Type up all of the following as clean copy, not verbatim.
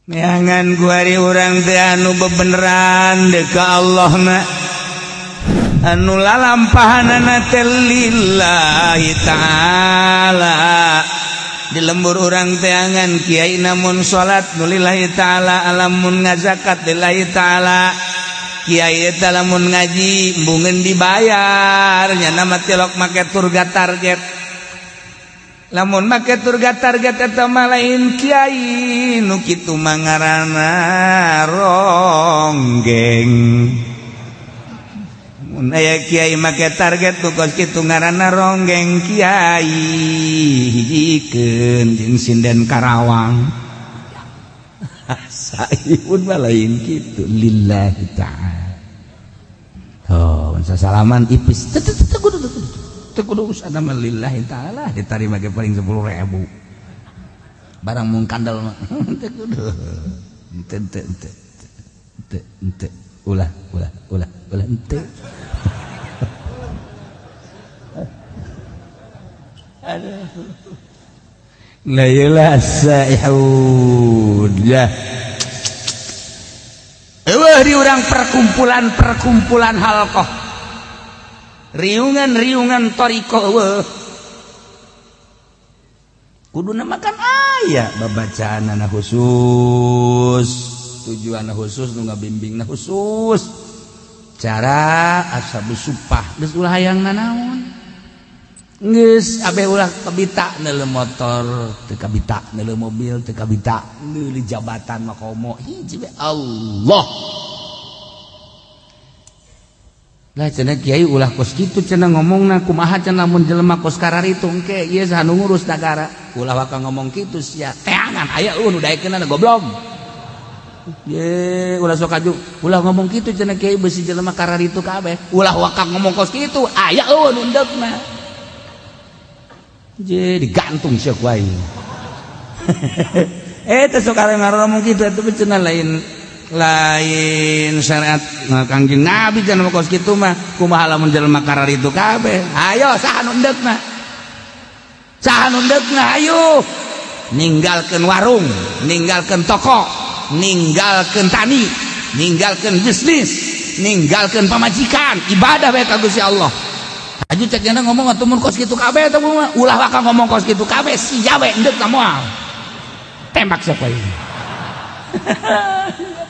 Neangan kuari urang teh anu bebeneran deuk ka Allah na. Anu lalampahanana teh lillahi ta'ala. Di lembur urang teangan kiai namun salat nu lillahi ta'ala, alamun ngazakat lillahi ta'ala. Kiai eta lamun ngaji embungeun dibayar nya mah tilok make turga target. Lamun make turga target eta mah lain kiai nu kitu mah ngaranna ronggeng. Mun aya kiai make target nu kos kitu ngaranna ronggeng kiai hijikeun jeung sinden Karawang. Saipun mah lain kitu lillahi ta'ala. Oh, sasalaman ipis. Teu kudu teu kudu urusan mah lillahi ta'ala ditarima ge paling 10.000. Barang mung kandel mah teu kudu. Teu teu teu teu teu ulah ulah ulah ulah henteu. Aduh. La ilaha saihun. Ya. Eueuh di urang perkumpulan-perkumpulan halqah. Riungan-riungan thariqah eueuh. Kuduna makan aya babacaanana khusus, tujuanna khusus, nu ngabimbingna khusus. Cara ashabus supah geus ulah hayang nanaon. Geus abeh ulah kabita neuleuh motor, teu kabita neuleuh mobil, teu kabita neuleuh jabatan mah komo hiji we Allah. Lah cenah kiai ulah kos kitu cenah ngomongna kumaha cenah mun jelema kos kararitu engke ieu saha nu ngurus nagara. Ulah waka ngomong kitu sia teangan aya eueuh nu daekeunana goblok. Ye ulah sok aju ulah ngomong kitu cenah kiai beusi jelema kararitu kabeh. Ulah waka ngomong kos kitu aya eueuh nu endeukna. Je digantung sia ku aing. Teh sok ngomong kitu atuh cenah lain lain syariat Kangjeng Nabi cenah kos kitu mah kumaha lamun jelema kararitu kabeh. Ayo saha nu endeukna? Saha nu endeukna ayo. Ninggalkeun warung, ninggalkeun toko, ninggalkeun tani, ninggalkeun bisnis, ninggalkeun pamajikan, ibadah bae ka Gusti Allah. Aju cek jana ngomong atuh mun kos kitu kabeh teh ulah waka ngomong kos kitu kabeh sia we endeuk ka moal. Tembak siapa ini.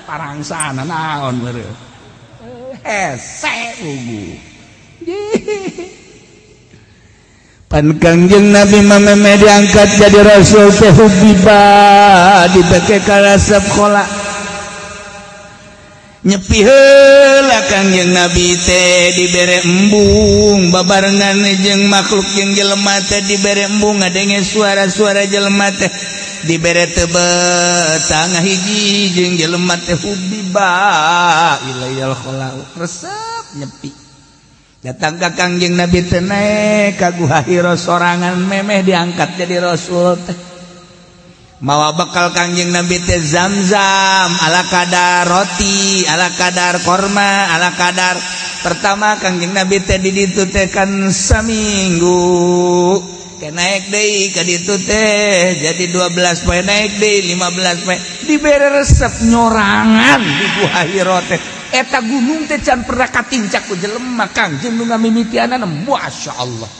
Parangsana naon meureun. Hese ugu. Pan Kangjeng Nabi mah diangkat jadi rasul teh hubiba dibeke ka resep khola. Nyepi heula Kangjeng Nabi teh dibere embung babarengan jeung makhluk jeung jelema teh dibere embung ngadenge suara-suara jelema teh dibere tebet tangah hiji jeung jelema teh hubiba ilayal khola resep nyepi datang ka Kangjeng Nabi teh naek ka Guha Hira sorangan memeh diangkat jadi rasul teh. Mawa bekal Kangjeng Nabi teh zam-zam ala kadar roti, ala kadar korma, ala kadar. Pertama Kangjeng Nabi teh di ditu teh kan saminggu. Ke naik deui ka ditu teh jadi 12 poe naik deui 15 poe. Dibere resep nyorangan di Guha Hira teh. Eta gunung teh can pernah katincak ku jelema Kangjeng nu ngamimitianana masyaallah.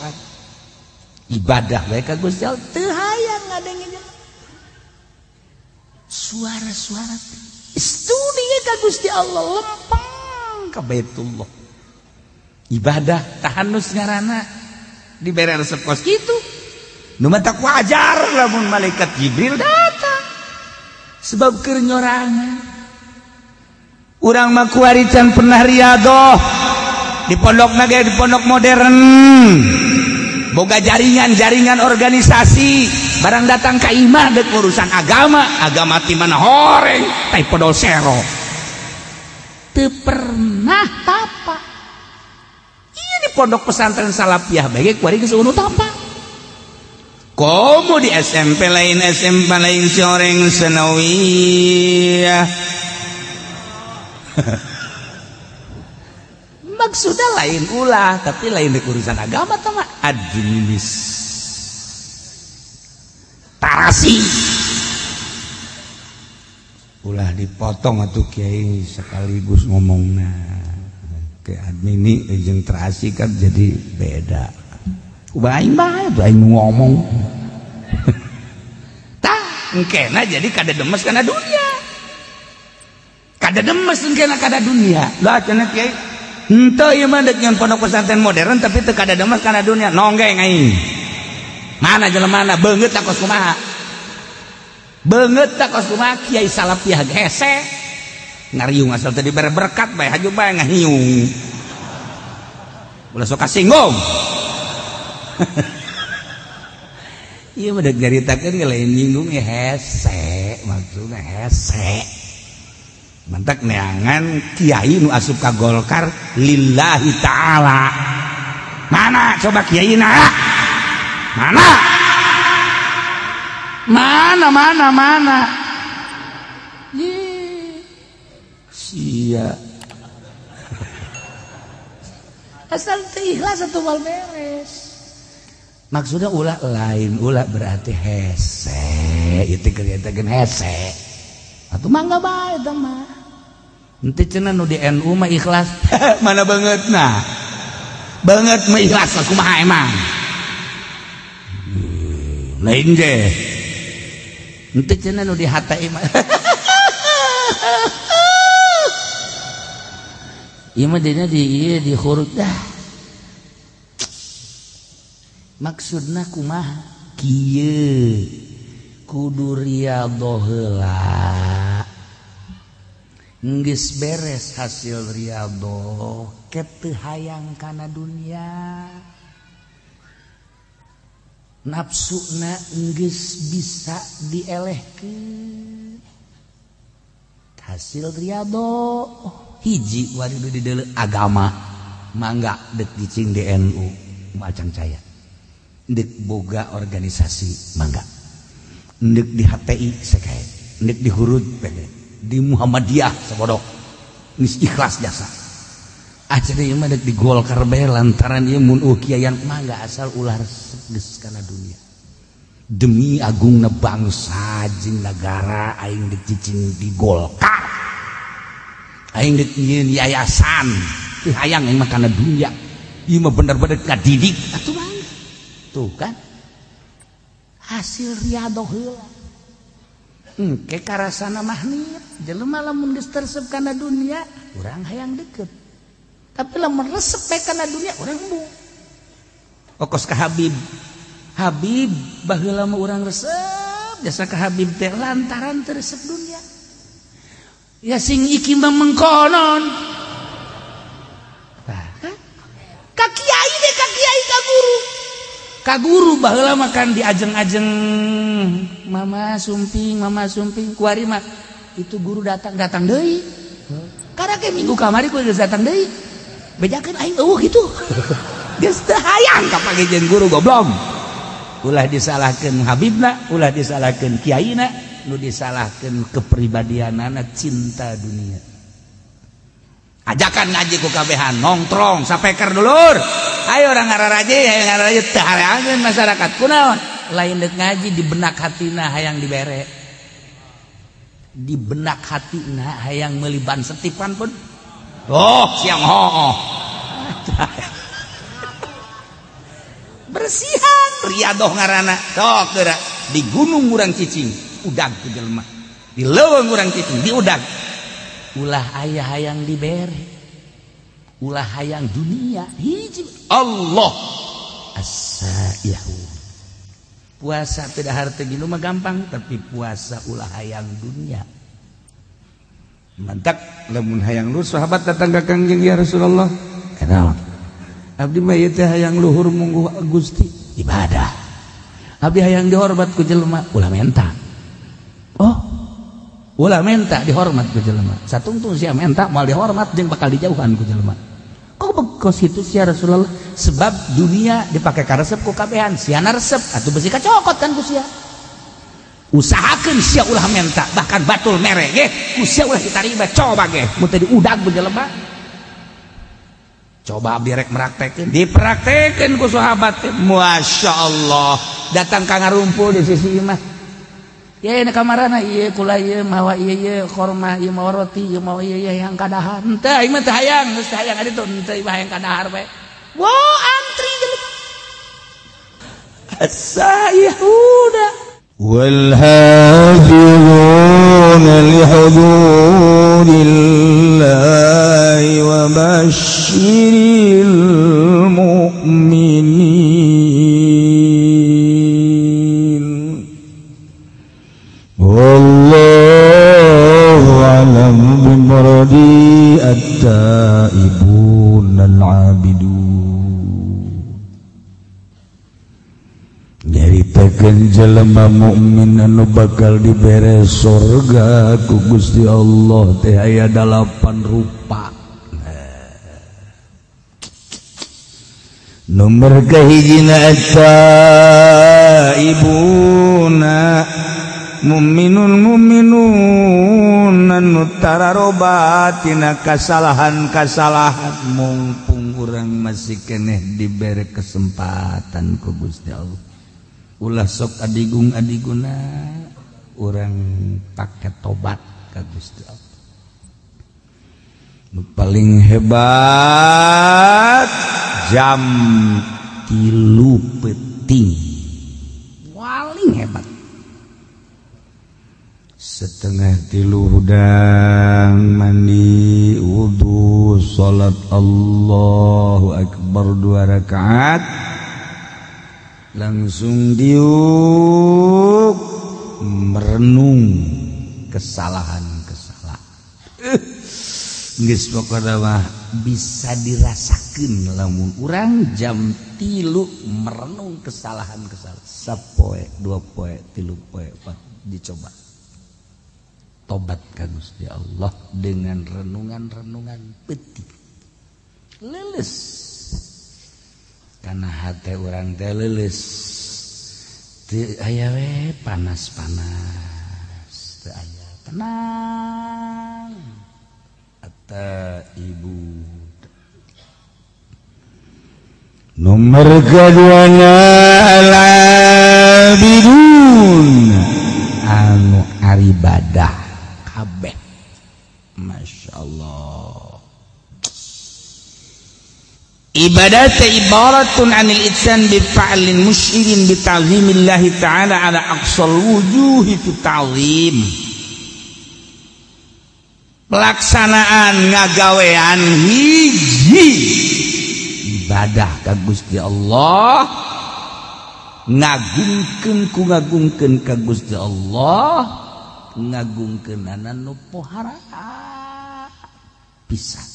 Ibadah bae ka Gusti Allah teu hayang ngadenge jelema. Suara-suara studi ka Gusti Allah lempeng ka Baitullah. Ibadah tahanus ngaranna dibere resep kos kitu. Nu matak wajar lamun malaikat Jibril datang. Sebab keur nyorangan. Urang mah kuari can pernah riadoh. Di pondokna ge di pondok modern. Boga jaringan-jaringan organisasi. Barang datang ka imah dek urusan agama, agama ti mana horeng, tai podol sero. Teu pernah tapa. Ieu di pondok pesantren Salafiyah bae kuari geus eueuh tapa. Komo di SMP lain SMP lain si horeng senawiyah. Maksudnya lain ulah, tapi lain dek urusan agama tama administ. Tarasi. Ulah dipotong atuh kiai sekaligus ngomongna. Ke admini jeung terasi kan jadi beda. Kumaha aing bae tuh aing ngomong. Tah, engkena jadi kada demes kana dunia. Kada demes engkena kada dunia. Lah cenah kiai, henteu ieu mah deuk nyeun pondok pesantren modern tapi teu kada demes kana dunia. Nonggeng aing. Mana jelemana beungeut tak kos kumaha. Beungeut tak kos kumaha kiai salafiyah hese. Ngariung asal teu dibere berkat bae haju bae ngahiung. Ulah sok kasinggung. Ieu mah deuk nyaritakeun ge lain nyinggung ya hese, maksudna hese. Mantak neangan kiai nu asup ka Golkar lillahi ta'ala. Mana coba kiaina? Mana? Mana mana mana? Ye. Sia. Asal teu ikhlas atuh moal beres. Maksudnya ulah lain, ulah berarti hese, itu kelihatan hese. Atuh mangga bae eta mah. Henteu cenah nu di NU mah ikhlas. Mana bangetna? Banget mah ikhlas kumaha emang? Lain ge. Henteu cenah nu di HTI mah. Ieu mah dina di ieu di khurut dah. Maksudna kumaha? Kieu kudu riyadhoh heula. Geus beres hasil riyadhoh, ke teu hayang kana dunia. Nafsuna geus bisa dielehkeun. Hasil riyadhoh hiji wari di deuleu agama mangga deuk cicing di NU macang caya. Ndek boga organisasi mangga, ndek di HTI sekae, ndek di Hurud pede, di Muhammadiyah sabodok, geus ikhlas jasa. Acan ieu mah dek di Golkar bae lantaran ieu mun kiaian mangga asal ulah resep geus kana dunia. Demi agungna bangsa jeung nagara aing dek cicing di Golkar. Aing dek nyieun yayasan, teu hayang aing mah kana dunia. Ieu mah bener-bener ngadidik atuh mah. Tuh kan hasil riyadhoh heula engke karasana mahnit jelema lamun geus teresep kana dunia urang hayang deket, tapi lamun resep bae kana dunia urang embung. Okos ka Habib, Habib baheula mah urang resep jasa ka Habib teh lantaran teu resep dunia ya sing iki mah mengkonon. Tah kan ka kiai deh, ka kiai ka guru. Ka guru baheula mah kan diajeng-ajeng mama sumping kuari mah itu guru datang deui. Karena ke minggu kamari ku geus datang deui. Bejakeun aing eueuh kitu. Geus teu hayang ka pagi jeung guru goblok. Ulah disalahkeun habibna, ulah disalahkeun kiaina, nu disalahkeun kepribadianana cinta dunia. Ajakan ngaji ku kabehan nongtrong sapeker dulur. Ayo orang ngararaje, ayo ngararaje teu hareangeun masyarakat. Kunaon? Lain deuk ngaji di benak hatina hayang dibere. Di benak hatina hayang meuli ban setipan pun. Oh, siang hooh. Bersihan riadoh ngaranna. Sok geura di gunung urang cicing, udag ku jelema. Di leuweung urang cicing, di udag. Ulah aya hayang dibere. Ulah hayang dunia hiji Allah as-saihu. Puasa tidak harta gini mah gampang, tapi puasa ulah hayang dunia. Mantak lamun hayang luhur sahabat datang ka Kangjeng ya Rasulullah. Kenal. Abdi mah ieu teh hayang luhur mungguh Gusti ibadah. Abdi hayang dihormat ku jelema ulah menta. Oh, ulah menta dihormat ku jelema. Satungtung sia menta moal dihormat jeung bakal dijauhan ku jelema. Kok bekos itu sia Rasulullah? Sebab dunia dipakai karesep ku kabehan, siana resep atuh besi kacokot kan ku sia. Usahakeun sia ulah menta, bahkan batul mere ge ku sia ulah ditarima, coba ge mun teu diudag ku jelema. Coba abdi rek meraktekeun, dipraktekeun ku sahabat teh. Masya Allah, datang ka ngarumpul di sisi imah. Ye na kamarana ieu kula ieu mawa ieu ieu korma ieu mawa roti ieu mawa ieu ieu yang kadahar. Henteu aing mah teu hayang, geus teu hayang adi tuh henteu ieu hayang kadahar bae. Wah, antri jelema. As-sayyuda wal hafizuna li hududillahi wa basyiril mu'minin. Wallahu a'lam bimuradi at-taibun al-'abidun. Nyaritakeun jelema mukmin anu bakal dibere sorga ku Gusti Allah teh aya 8 rupa. Nomor kahijina at-taibuna mu'minun mu'minun anu tararobat tina kasalahan-kasalahan mumpung urang masih keneh dibere kesempatan ku Gusti Allah. Ulah sok adigung adiguna urang pake tobat ka Gusti Allah. Nu paling hebat jam 3 peuting paling hebat. 2:30 hudang mandi wudu salat Allahu akbar 2 rakaat langsung diuk merenung kesalahan-kesalahan. Geus pokona mah bisa dirasakeun lamun urang jam 3 merenung kesalahan-kesalahan. Sapoe, 2 poe, 3 poe, 4 dicoba. Tobat ka Gusti Allah dengan renungan-renungan peuting. Leuleus. Karena hati orang teh leuleus teu aya we panas-panas teu aya tenang. At-taibu nomor keduanya al-abidun anu aribadah kabeh. Masya Allah. Ibadah ibaratun anil itsan bi fa'lin musyirin bi ta'zimillahi ta'ala ala aqsal wujuhi fi ta'zim. Pelaksanaan ngagawean hiji ibadah ka Gusti Allah, ngagungkeun ku ngagungkeun ka Gusti Allah, ngagungkeunana nu pohara pisan.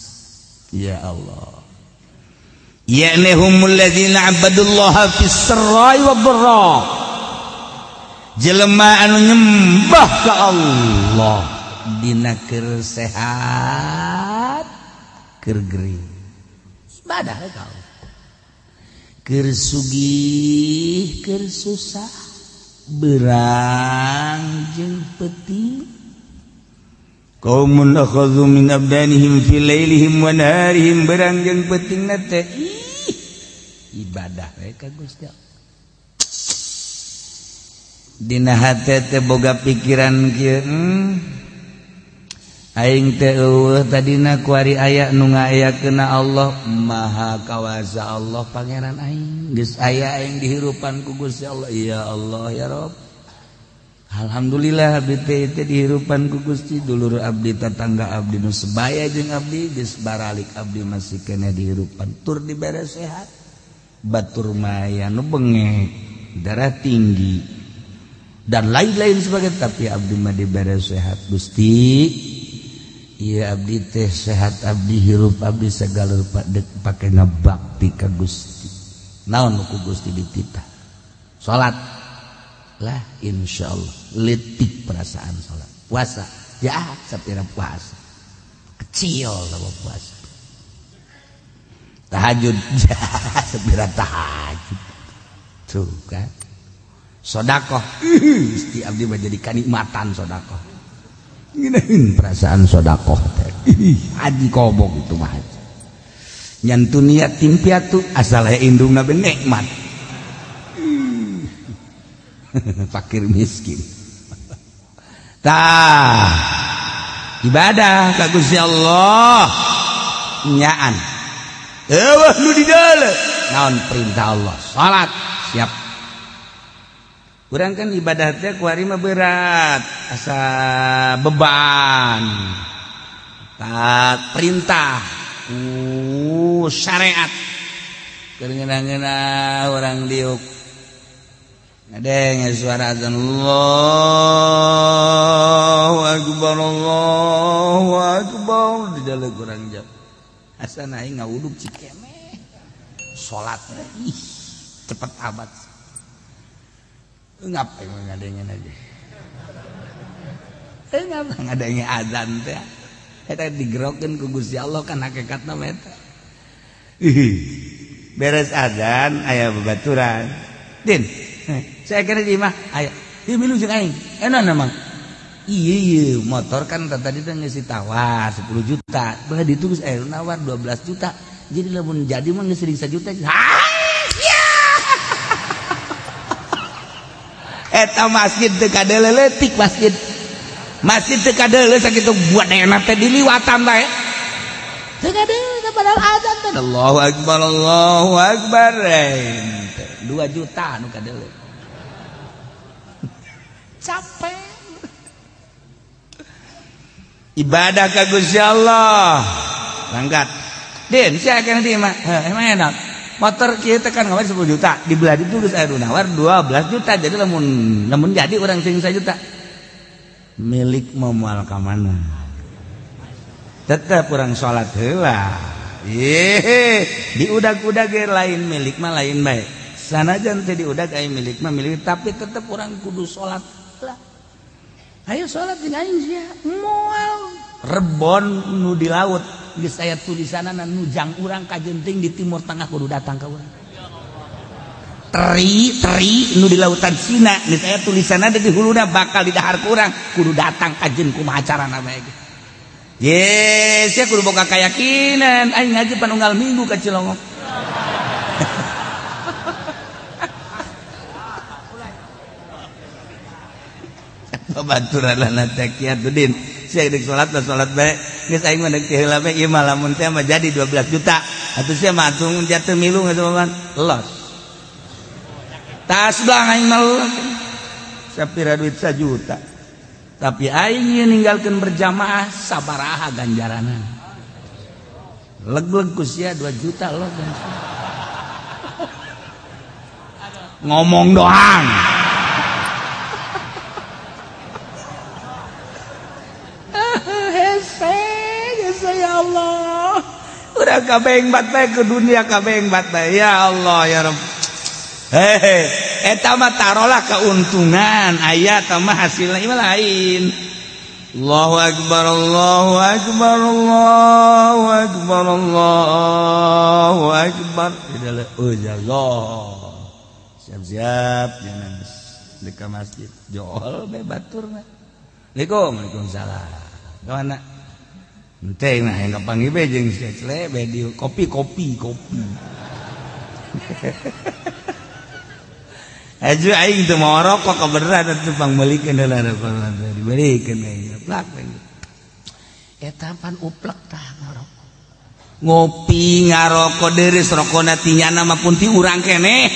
Ya Allah. Ya'nihumul ladzina abadullaha fis sarra'i wad dharra. Jelema anu nyembah ka Allah dina keur sehat keur gering. Ibadah ka Allah. Keur sugih keur susah berang jeung peuting. Qaumun akhadhu min abdanihim fi lailihim wa naharihim berang jeung peutingna teh ibadah we ka Gusti Allah. Dina hate teh boga pikiran kieu, aing teh eueuh tadina kuari aya nu ngayakeunna Allah Maha Kawasa Allah Pangeran aing. Geus aya aing dihirupan ku Gusti Allah. Ya Allah ya Rabb. Alhamdulillah abdi teh dihirupan ku Gusti, dulur abdi tetangga abdi nu sebaya jeung abdi geus baralik abdi masih keneh dihirupan tur dibere sehat. Batur maya nu bengek, darah tinggi dan lain-lain sebagainya, tapi abdi mah dibere sehat Gusti. Ieu abdi teh sehat abdi hirup abdi segala rupa dek pake ngabakti ka Gusti. Naon ku Gusti dititah? Salat lah insyaallah letik perasaan salat. Puasa ya sapira puasa kecil sama puasa. Tahajud ya sapira tahajud tuh kan. Sodakoh Gusti abdi mah jadi kanikmatan sodakoh. Ngeunaheun perasaan sodakoh teh. Haji kobok itu mah haji. Nyantu niat tim piatu asal aya indungna be nikmat. Fakir miskin. Tah ibadah ka Gusti Allah nyaan. Eueuh nu di deuleu naon perintah Allah? Salat siap. Urang kan ibadah teh kuari mah berat, asa beban. Taat perintah ku syariat. Keur ngeunah-ngeunah urang diuk. Ngadenge suara azan Allahu akbar Allahu akbar di dalam kurang jam. Asa aing ngawuduk cikemeh. Salat ih cepet amat. Ngapain ngadengen aja. Ngapa ngadenge azan teh. Eta digerokeun ku Gusti Allah kan hakikatna mah eta. Beres azan aya babaturan. Din, saya kira di imah aya. Ieu milu jeung aing. Enak emang. Iya iya motor kan tadi teh geus ditawar 10 juta. Belah ditu geus aya nawar 12 juta. Jadi lamun jadi mah geus 1 juta. Ya. Eta masjid teu kadeuleutik masjid. Masjid teu kadeuleu sakitu buat enak teh diliwatan bae. Teu kadeuleu padahal azan teh. Allahu akbar Allahu akbar. 2 juta nu kadeuleu. Capek. Ibadah ka Gusti Allah. Langgat. Din, sia kana di mah. Emang enak. Motor kieu teh kan ngawar 10 juta, dibelah ditu geus aya nu nawar 12 juta. Jadi lamun jadi urang sing 1 juta. Milik mau moal ka mana? Tetep urang salat heula. Ye, diudag-udag ge lain milik mah lain bae. Sanajan teh diudag aya milik mah milik, tapi tetep urang kudu salat lah. Ayo salat jeung aing sia. Moal rebon nu di laut geus aya tulisanana nu jang urang kajenting di Timur Tengah kudu datang ka urang. Teri teri nu di lautan Cina geus aya tulisanana di huluna bakal didahar ku urang kudu datang kajen kumaha carana bae ge. Ye, sia kudu boga keyakinan aing ngaji panunggal minggu ka Cilongok. Babaturanana teh kieu Din. Sia deuk salat lah salat bae. Geus aing mah deuk teh heula bae ieu mah lamun teh mah jadi 12 juta. Atuh sia mah atuh jatuh milu geus mah los. Tas belang aing mah los. Sapira duit 1 juta. Tapi aing ieu ninggalkeun berjamaah sabaraha ganjaranna. Leg-leg ku sia 2 juta los. Ngomong doang. Ya Allah, udah kabeng bat bae ke dunia kabeng bat bae. Ya Allah ya Rabb. Hehe, eta mah tarolah keuntungan, aya mah hasilna ieu lain. Allahu akbar Allahu akbar Allahu akbar Allahu akbar. Oh ya Allah. Siap-siap jangan dekat masjid. Jol bae baturna. Assalamualaikum. Waalaikumsalam. Ka mana? Ente nah yang kapanggih be jeung si Cle be di kopi kopi kopi. Aju aing teu mau rokok kebeneran atuh pangmeulikeun heula rokok dibelikeun aing plak. Eta pan uplek tah ngarokok. Ngopi ngarokok deureuh rokona ti nyana mah pun ti urang keneh.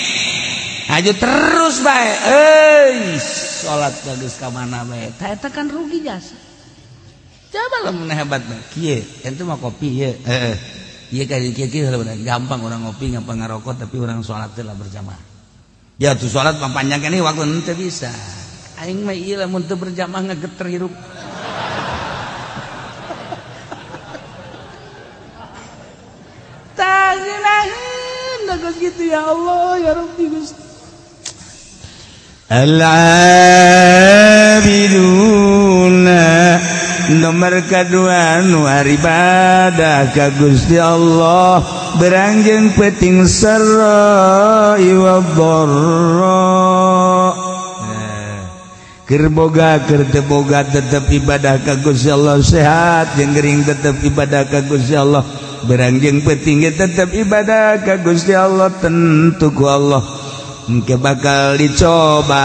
Aju terus bae. Euy, salat bagus ka mana bae. Tah eta kan rugi jasa. Coba lamun hebat mah kieu, ente mah kopi ieu. Heeh. Ieu ka kieu kieu gampang orang ngopi gampang ngarokok tapi orang salat teh lah berjamaah. Ya tuh salat mah panjang keneh waktu henteu bisa. Aing mah ieu lamun teu berjamaah ngegeter hirup. Tah ngeunaheun geus kitu ya Allah ya Rabbi Gusti. Al-abiduna nomor kedua nu ibadah ka Gusti Allah berangjeng peting sarra wa dharra. Keur boga keur teu boga tetep ibadah ka Gusti Allah, sehat jeung gering tetep ibadah ka Gusti Allah, berangjeng peting ge tetep ibadah ka Gusti Allah, tentu ku Allah Engke bakal dicoba.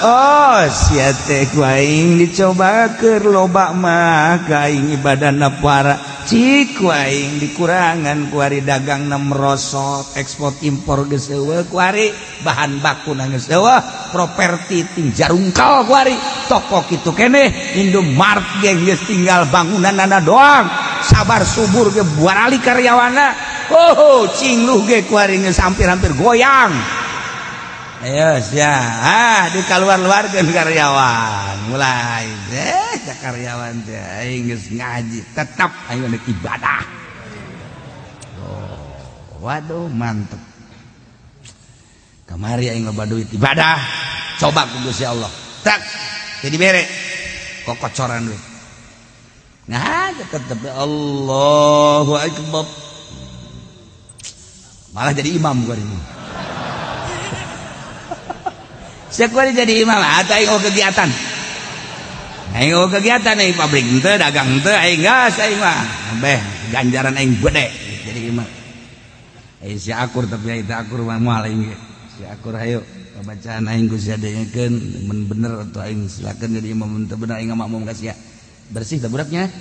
Oh sia teh ku aing dicoba keur loba mah ka aing ibadahna para cik ku aing dikurangan ku ari dagangna merosot, ekspor impor geus eueuh ku ari, bahan baku na geus eueuh, properti ting jarungkal ku ari, toko kitu keneh Indomart ge geus tinggal bangunanana doang, sabar subur ge buarali karyawanna. Oh cingluh ge ku ari geus hampir-hampir goyang. Ayo sia, di keluar-luarkeun karyawan. Mulai deh karyawan teh aing geus ngaji, tetap aing rek ibadah. Oh, waduh mantep. Kamari aing loba duit ibadah, coba ku Gusti Allah. Tak, jadi bere kokocoran duit. Nah, tetep Allahu akbar. Malah jadi imam gua ini. Siapa jadi imam atau aing kegiatan? Aing kegiatan aing pabrik henteu, dagang henteu, aing gas aing mah. Beh, ganjaran aing gede jadi imam. Aing si akur tapi aing teu akur mah moal aing ge. Si akur hayu bacaan aing ku sia dengekeun mun bener atau aing silakeun jadi imam mun teu bener aing makmum ka sia. Bersih teh budaknya.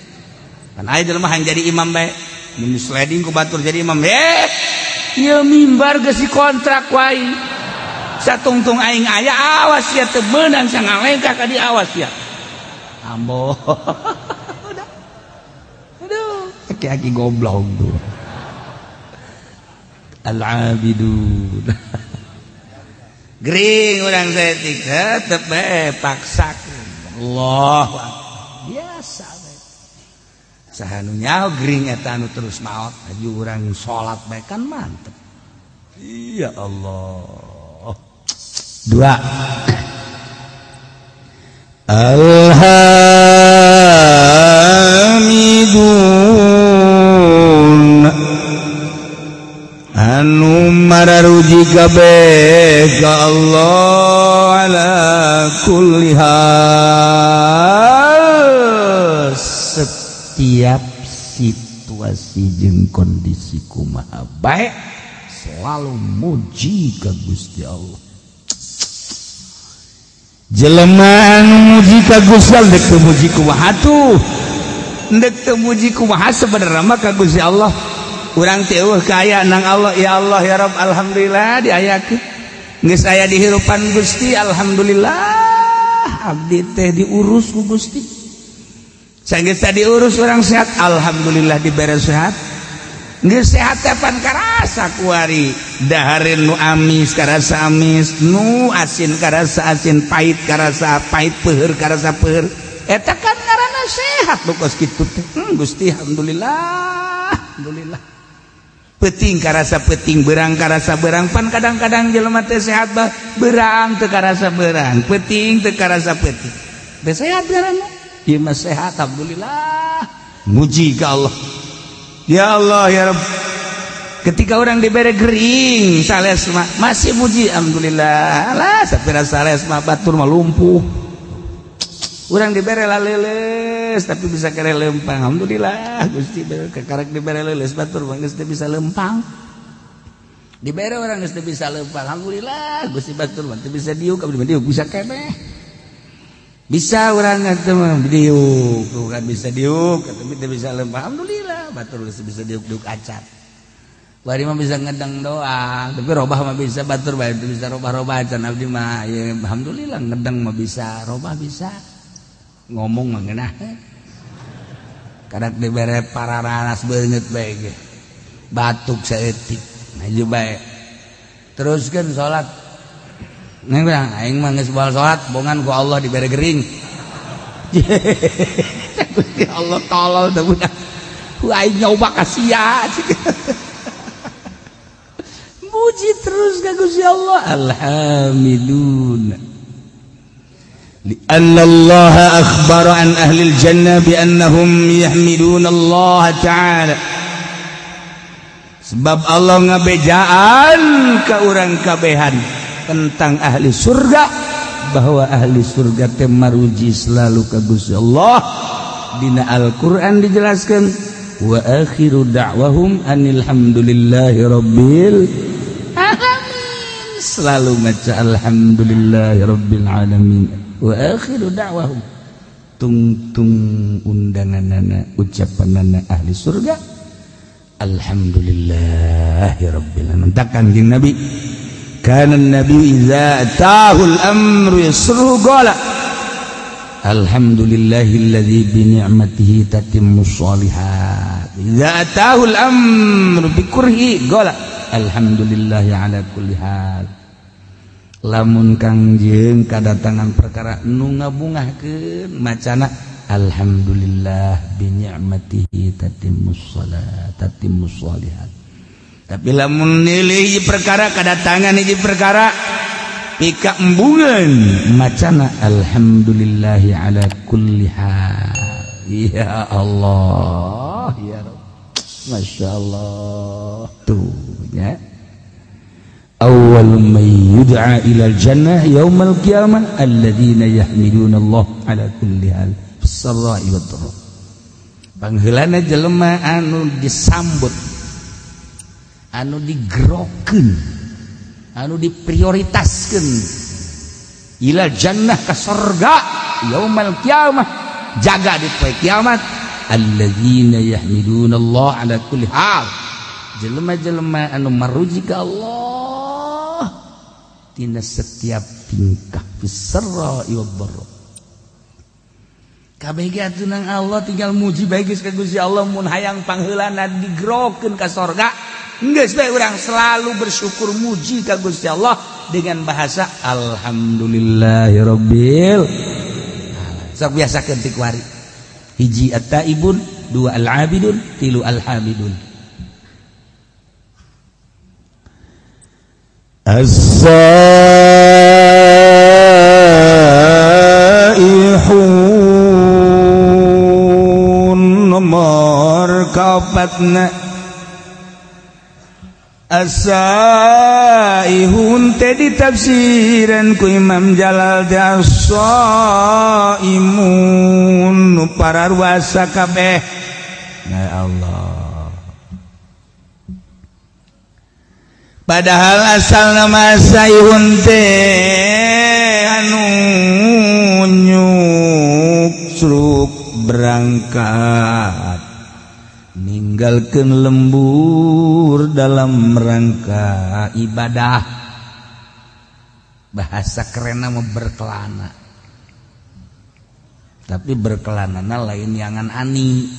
Kan aing jelema hayang jadi imam bae. Mun sliding ku batur jadi imam. Ieu mimbar geus dikontrak ku aing. Satungtung aing aya awas ya teu meunang sangalengkah ka di awas ya. Ambo. Udah. Aduh, aki-aki goblok tuh. Al-abidun. Gering urang saeutik tetep bae paksakeun. Allah biasa bae. Saha nu nyaho gering eta anu terus maot aju urang salat bae kan mantep. Ya Allah. Dua. Alhamidun anu mararuji kabeh ka Allah ala kulli hal, setiap situasi jeung kondisi kumaha bae selalu muji ka Gusti Allah. Jelema anu muji ka Gusti Allah dek teu muji kumaha tuh, dek teu muji kumaha sebenarnya mah ka Gusti Allah. Urang teh eueuh kaya nang Allah, ya Allah ya Rabb alhamdulillah diayakeun. Geus aya di hirupan Gusti alhamdulillah abdi teh diurus ku Gusti. Sanggeus diurus urang sehat alhamdulillah dibere sehat. Geus sehat teh pan karasa kuari dahareun nu amis karasa amis, nu asin karasa asin, pahit karasa pahit, peuheur karasa peuheur. Eta kan ngaranna sehat nu kos kitu teh. Gusti alhamdulillah, alhamdulillah. Peuting karasa peuting, beurang karasa beurang, pan kadang-kadang jelema teh sehat bah beurang teu karasa beurang, peuting teu karasa peuting. Teh sehat ngaranna. Ieu mah sehat alhamdulillah. Muji ka Allah. Ya Allah ya Rabb. Ketika orang diberi gering sales mah masih muji alhamdulillah. Alah sapira sales mah batur mah lumpuh. Urang dibere laleles tapi bisa kere lempang. Alhamdulillah Gusti kakarek dibere leuleus batur mah geus teu bisa lempang. Dibere urang geus teu bisa lempang. Alhamdulillah Gusti batur mah teu bisa diuk abdi mah diuk bisa keneh. Bisa urang teh mah diuk, bukan bisa diuk tapi teu bisa lempang. Alhamdulillah batur geus bisa diuk-diuk acan. Bari mah bisa ngedeng doang, tapi robah mah bisa batur bae teu bisa robah-robah acan abdi mah. Ya alhamdulillah ngedeng mah bisa, robah bisa. Ngomong mah ngeunah. Kadak dibere pararanas beungeut bae ge. Batuk saeutik, maju bae. Teruskeun salat. Neng bilang, aing mah geus baal salat, bongan ku Allah dibere gering. Gusti Allah tolol teh budak. Ku aing nyoba ka sia. Muji terus ka Gusti Allah. Alhamdulillah. Lianna Allah akhbara an ahli al-jannah bi annahum yahmiduna Allah ta'ala. Sebab Allah ngabejaan ka urang kabehan tentang ahli surga, bahwa ahli surga teh maruji selalu ka Gusti Allah. Dina Al-Qur'an dijelaskan wa akhiru da'wahum anil hamdulillahi rabbil alamin. Selalu maca alhamdulillahirabbil alamin wa akhiru da'wahum. Tungtung undanganana ucapanana ahli surga alhamdulillahirabbil alamin. Takkan jeung Nabi kana nabi idza atahul amru yasruhu qala alhamdulillahilladzi bi ni'matihi tatimmus sholihat. Idza atahul amru bi kurhi qala alhamdulillahi ala kulli hal. Lamun kangjeng kadatangan perkara nu ngabungahkeun macana alhamdulillah bi ni'matihi tatimmus shalat tatimmus sholihat. Tapi lamun nilai hiji perkara kadatangan hiji perkara pika embungan macana alhamdulillahi ala kulli hal. Ya Allah ya Rabb, Masya Allah. Tuh ya, awal man yud'a ila jannah yaumal qiyamah alladzina yahmiduna Allah ala kulli hal fis-sarra'i wad-dharra. Pangheulana jelema anu disambut, anu digerokeun, anu diprioritaskeun ila jannah ka sorga yaumal qiyamah, jaga di poe kiamat alladzina yahmiduna Allah ala kulli hal. Jelema-jelema anu maruji ka Allah tina setiap tingkah fisarra wad dharra. Kabeh ge atuh nang Allah tinggal muji bae geus ka Gusti Allah. Mun hayang pangheulana digerokeun ka sorga geus bae urang selalu bersyukur muji ka Gusti Allah dengan bahasa alhamdulillahirabbil alamin. Sok biasakeun ti kuari. Hiji at-taibun, dua al-abidun, tilu al-hamidun. As-saihun nomor kaopatna. As-saihun teh ditafsiran ku Imam Jalal teh as-saimun nu pararuasa kabeh. Ya Allah. Padahal asal nama saihun teh anu nyuksruk berangkat ninggalkeun lembur dalam rangka ibadah. Bahasa kerenna mah berkelana, tapi berkelanana lain yangan ani.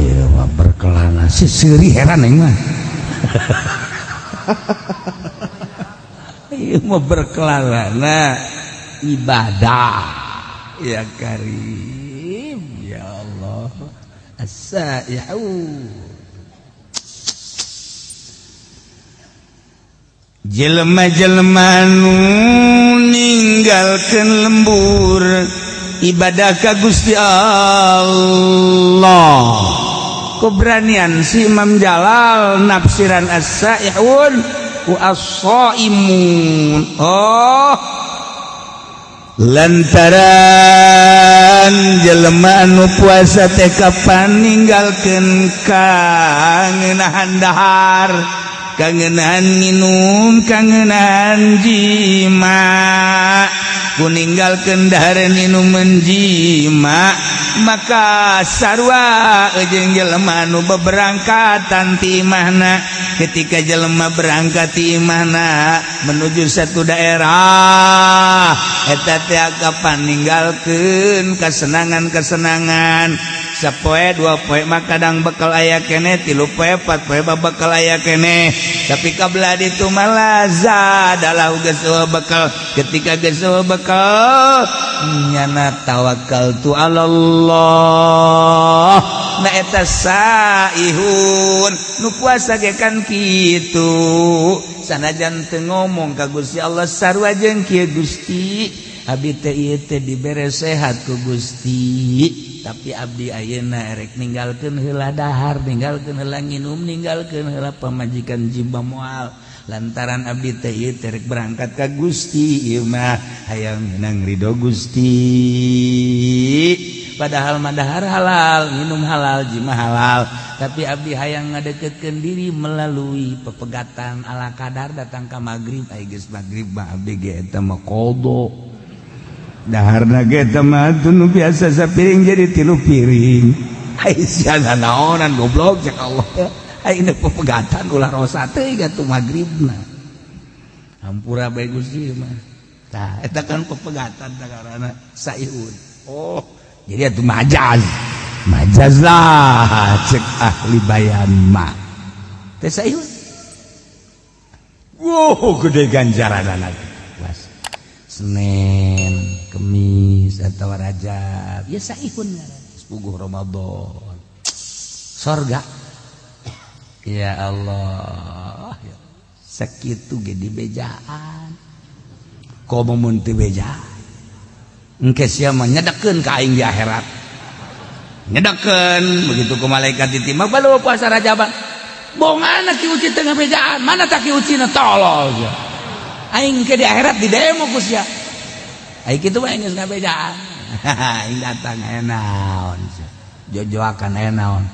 Ieu mah berkelana si seuri heran aing mah. Ieu mah berkelana ibadah. Ya Karim, ya Allah. As-saihun jelema-jelema nu ninggalkeun lembur ibadah ka Gusti Allah. Keberanian si Imam Jalal nafsiran as-saihun wa as-saimun. Oh, lantaran jelema anu puasa teh kapan ninggalkeun kangenahan dahar, kangenahan nginum, kangenahan jima. Ku ninggalkeun dahar nginum jima, maka sarua jeung jelema anu beberangkatan ti imahna. Ketika jelema berangkat ti imahna menuju satu daerah, eta teh kapan ninggalkeun kasenangan-kasenangan. Sapoe dua poe mah kadang bekal aya keneh, tilu poe empat poe mah bekal aya keneh. Tapi kabla ditu mah lazadalah geus bekal. Ketika geus bekal nyana tawakal tu Allah. Na eta saihun nu puasa ge kan kitu. Sanajan teu ngomong ka Gusti Allah sarua jeung kieu Gusti, abdi teh ieu teh dibere sehat ku Gusti. Tapi abdi ayeuna erek ninggalkeun heula dahar, ninggalkeun heula nginum, ninggalkeun heula pamajikan jimba moal. Lantaran abdi teh ieu teh rek berangkat ka Gusti ieu mah hayang meunang ridho Gusti. Padahal mah dahar halal, minum halal, jima halal. Tapi abdi hayang ngadeketkeun diri melalui pepegatan ala kadar datang ka magrib, ai geus magrib mah abdi ge eta mah qada. Daharna ge eta mah nu biasa sapiring jadi 3 piring. Ai sia naonan goblok cek Allah. Ai ini pepegatan ulah rosa teh atuh magribna. Hampura bae Gusti mah. Tah eta kan pepegatan tah karana saihun. Oh, jadi atuh majaz. Majaz lah cek ahli bayan mah. Teh saihun. Wow, gede ganjaran was. Senin, Kemis atau Rajab, ya saihun puguh Ramadan. Sorga. Ya Allah. Sakitu ge dibejaan. Komo mun teu bejaan. Engke sia mah nyedekeun ka aing di akhirat. Nyedekeun begitu ku malaikat ditimbang balu puasa Rajaban. Bongana ki uci teu ngabejaan, mana tak ki ucina tolol sia. Aing ke di akhirat di demo ku sia. Aing kitu mah geus ngabejaan. Aing datang aya naon sia. Jojoakan aya naon.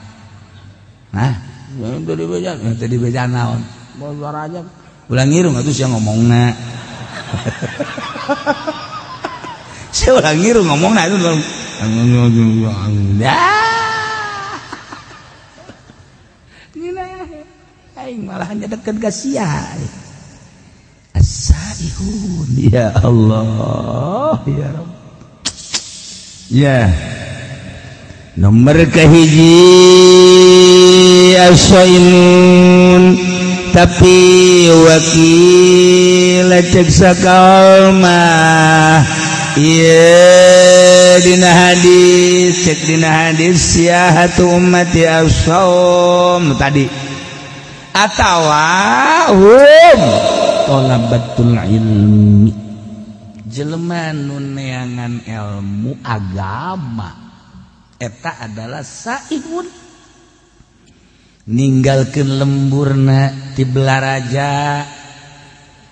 Nah, teu dibejaan, teu dibejaan naon. Puasa Rajab. Ulah ngirung atuh sia ngomongna. Sia ulah ngirung ngomongna itu. Aing malah nyedeket ka sia. As-saihun ya Allah ya Rabb. Ya. Nomor kahiji as-saimun tapi wakil cek sakalmah. Iya dina hadis cek dina hadis siyahatu ummati as-saum tadi atawa hum talabatul ilmi jelema nu neangan ilmu agama eta adalah saihun ninggalkeun lemburna ti Belaraja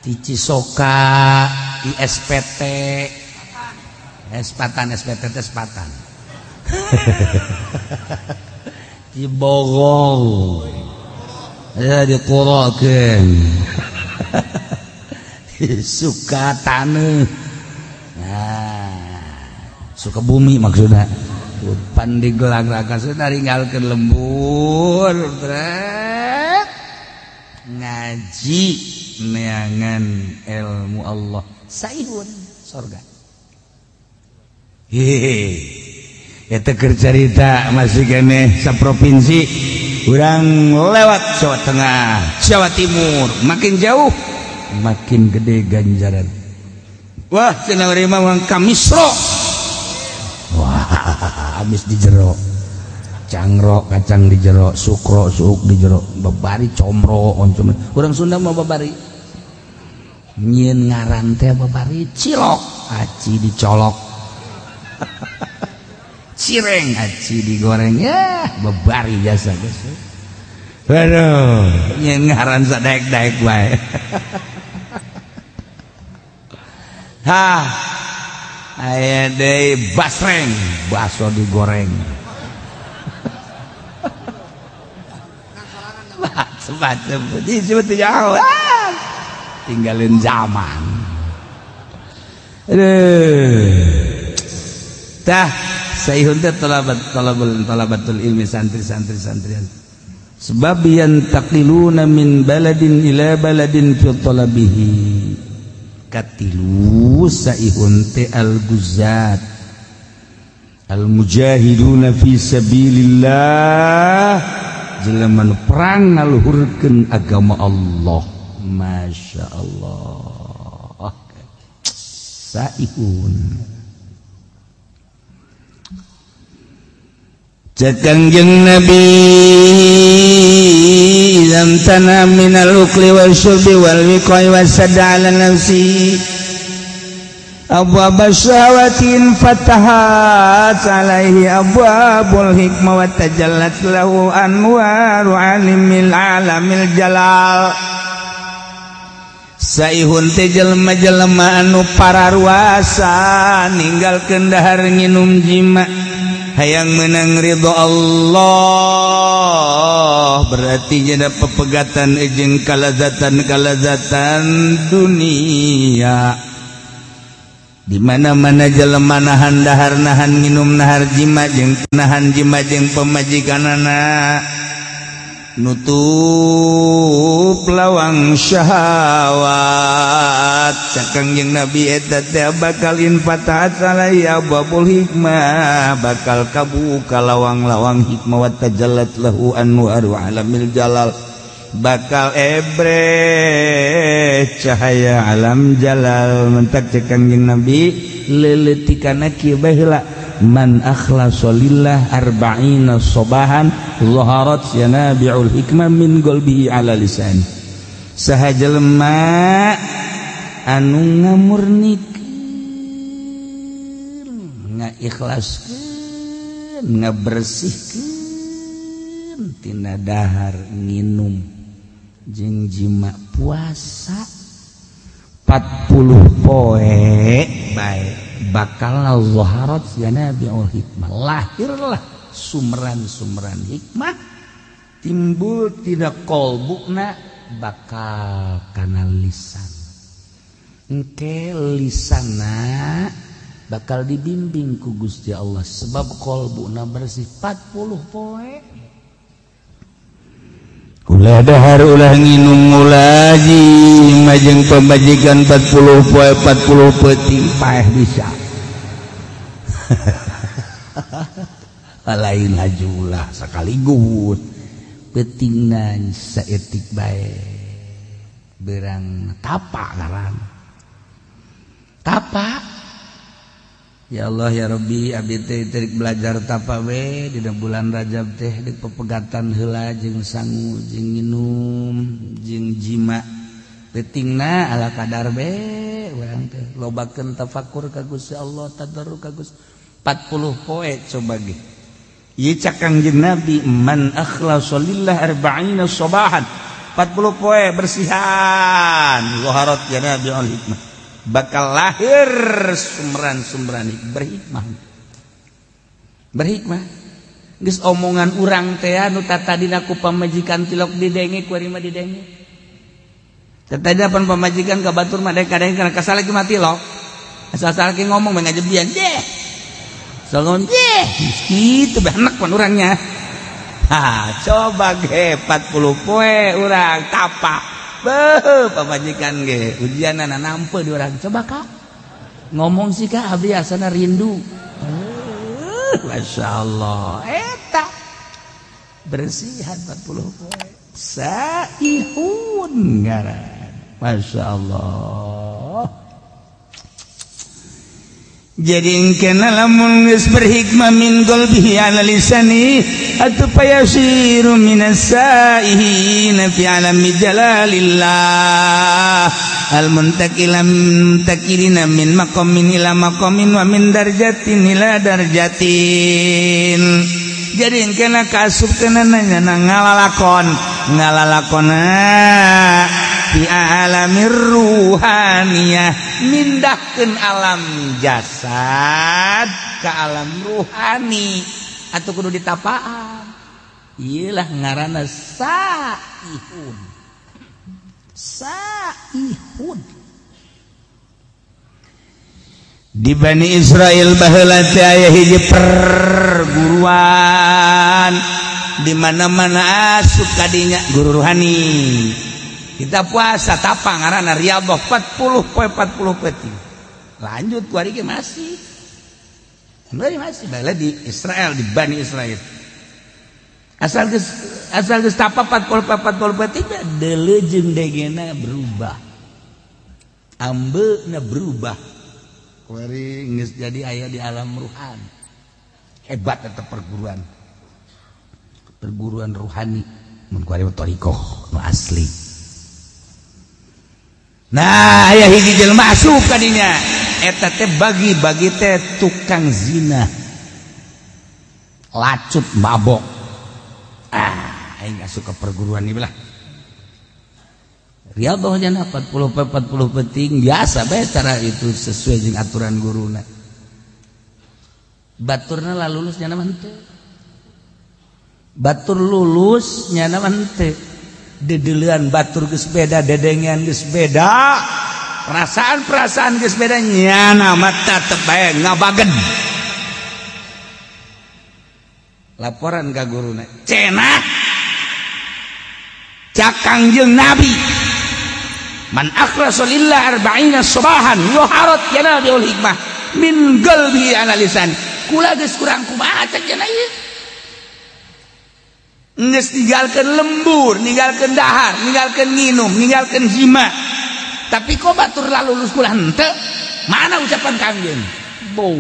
ti Cisoka ti SPT Espatan SPT teh Sepatan di Bogor ya dikurokeun suka taneuh nah Sukabumi maksudna pan digelang raka ninggalkeun lembur trek ngaji neangan ilmu Allah saihun sorga. Hehehe eta keur carita masih keneh saprovinsi urang lewat Jawa Tengah, Jawa Timur, makin jauh makin gede ganjaran. Wah, cenah urang mah ka Misro. Wah, habis di jero. Cangro kacang di jero, sukro suuk di jero, babari comro oncom. Urang Sunda mah babari. Nyieun ngaran teh babari cilok, aci dicolok. Cireng aci digoreng ya bebari jasa guys. Aduh, nyen ngaran sadaek-daek bae. Hah. Aya deui basreng, baso digoreng. Macem-macem disebut jauh. Tinggalin zaman. Aduh. Tah saihun teh talabatul ilmi santri-santri santrian. Sebab yantaqiluna min baladin ila baladin fi talabihi. Katilu saihun teh al-guzat al-mujahiduna fi sabilillah jelema nu perang ngaluhurkeun agama Allah. Masya Allah. Saihun. Kanjeng Nabi lam tana minal ukli wal syurbi wal wiqai wasadda ala nafsi abwab syahawatin fatahat alaihi abwabul hikmah wa tajallat lahu anwaru alimil alamil jalal. Saihun teh jelema-jelema anu pararuasa ninggalkeun dahar nginum jima, hayang menang ridho Allah berarti jada pepegatan jeung kalazatan-kalazatan dunia. Di mana-mana jelema nahan dahar nahan minum nahar jima jeung nahan jima jeung pamajikanana nutup lawang syahwat. Cakang jeung Nabi eta teh bakal infatahat alaihi abwabul hikmah, bakal kabuka lawang-lawang hikmah wa tajallat lahu anwaru alamil jalal, bakal ebre cahaya alam jalal. Mentak cekang jeung Nabi leuleutikanna kieu bae heula, man akhlasa lillah arba'ina sobahan zaharat yanabi'ul hikmah min qalbihi ala lisan. Saha jelema anu ngamurnikeun, ngaikhlaskeun, ngabersihkeun tina dahar nginum jeung jima puasa 40 poe bae bakal zaharat yanabi'ul hikmah, lahirlah sumberan-sumberan hikmah timbul tina kolbuna bakal kana lisan. Engke lisana bakal dibimbing ku Gusti Allah sebab kolbuna bersih 40 poe. Ulah dahar ulah nginum ulah jima jeung pamajikan 40 poe 40 peuting paeh bisa. Lain hajulah sekaligus peutingna saeutik bae berang tapa ngaran tapa. Ya Allah ya Rabbi, abdi teh teu belajar tapa we dina bulan Rajab teh di pepegatan heula jeung sangu jeung nginum jeung jima peutingna ala kadar be urang teh lobakeun tafakur ka Gusti Allah, tadarru ka Gusti 40 poe coba ge. Ieu cak Kangjeng Nabi man akhlasa lillah arba'ina sabahan, 40 poe bersihan zaharat ya Nabi al hikmah, bakal lahir sumberan-sumberan berhikmah. Berhikmah geus omongan urang teh anu tatadina ku pamajikan tilok didenge ku ari mah didenge. Tatadina pan pamajikan ka batur mah kadang kana kasal lagi mah tilok. Asal-asal lagi ngomong mah ngajebian deh. Salon deh kitu bahenek pan urangnya. Ha, coba ge 40 poe urang tapa. Beuh, pamajikan ge ujianana nampe di urang. Coba kak ngomong sih kak abdi asana rindu. Masya Allah eta bersihan 40 poe saihun ngaran. Masya Allah. Jadi kena lamun geus berhikmah min qalbihi ala lisani atuh payasiru minas saihin fi alami jalalillah al muntaqilam muntakirina min maqamin ila maqamin wa min darjatin ila darjatin. Jadi kena kasup kena nanya ngalalakon ngalalakona di alamir ruhaniyah, mindahkeun alam jasad ke alam ruhani atau kudu ditapaan. Iyalah ngaranna saihun. Saihun. Di Bani Israel baheula teh aya hiji perguruan di mana-mana asup kadinya guru ruhani. Kita puasa tapa ngaranna riyadhah 40 poe 40 peuting. Lanjut ku ari ge masih. Masih baheula di Israel, di Bani Israel. Asal geus tapa 40 poe 40 peuting deuleu jeung degena berubah. Ambeuna berubah. Kuari geus jadi aya di alam ruhani. Hebat eta perguruan. Perguruan ruhani mun kuari mah thariqah nu asli. Nah, aya hiji jelema asup ka dinya. Eta teh bagi-bagi teh tukang zina. Lacut mabok. Ah, aing asup ka perguruan ieu lah. Riyadhah jana 40 40 penting biasa bae cara itu sesuai jeung aturan guruna. Baturna lah lulus nyana mah henteu. Batur lulus nyana mah henteu. Dedeulean batur geus beda, dedengean geus beda. Perasaan-perasaan geus beda nyana mah tetep bae ngabagen. Laporan ka guruna, cenah cak Kangjeng Nabi. Man akhlasa lillah arba'ina subahan yuharat yanabiul hikmah min qalbi ala lisan. Kula geus kurang kumaha cek cenah ieu. Geus ninggalkeun lembur, ninggalkeun dahar, ninggalkeun nginum, ninggalkeun jima. Tapi kok batur lalulus kula henteu? Mana ucapan Kangjeng? Bau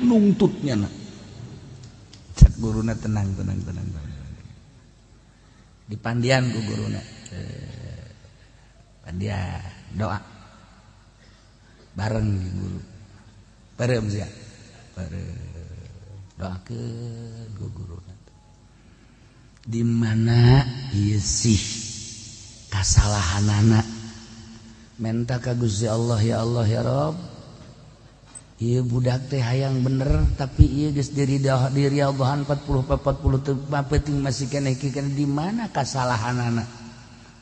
nungtutnya na. Cek guruna tenang tenang tenang. Dipandian ku guruna. Pandian doa bareng guru. Bareng sia. Bareng doakeun ku guruna. Di mana ieu sih kasalahanana? Menta ka Gusti Allah, ya Allah ya Rabb. Ieu budak teh hayang bener tapi ieu geus diriadhahan 40 40 penting masih keneh di mana kasalahanana?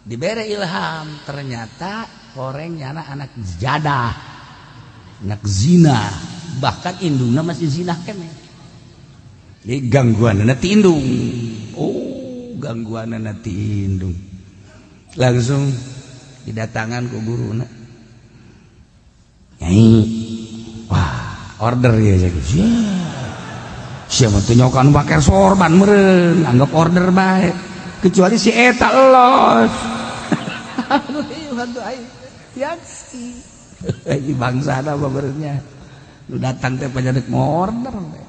Dibere ilham, ternyata horeng nyana anak jadah, anak zina, bahkan indungna masih zina keneh. Jadi gangguanana ti indung. Oh, gangguanana ti indung. Langsung didatangan ku guruna. Nyai, wah, order ya cek. Siapa tuh nyokan pakai sorban meureun, anggap order bae. Kecuali si eta los. Aduh, bantu aing. Yaksi. Ini bangsana babernya. Nu datang teh panjadeuk mau order teh.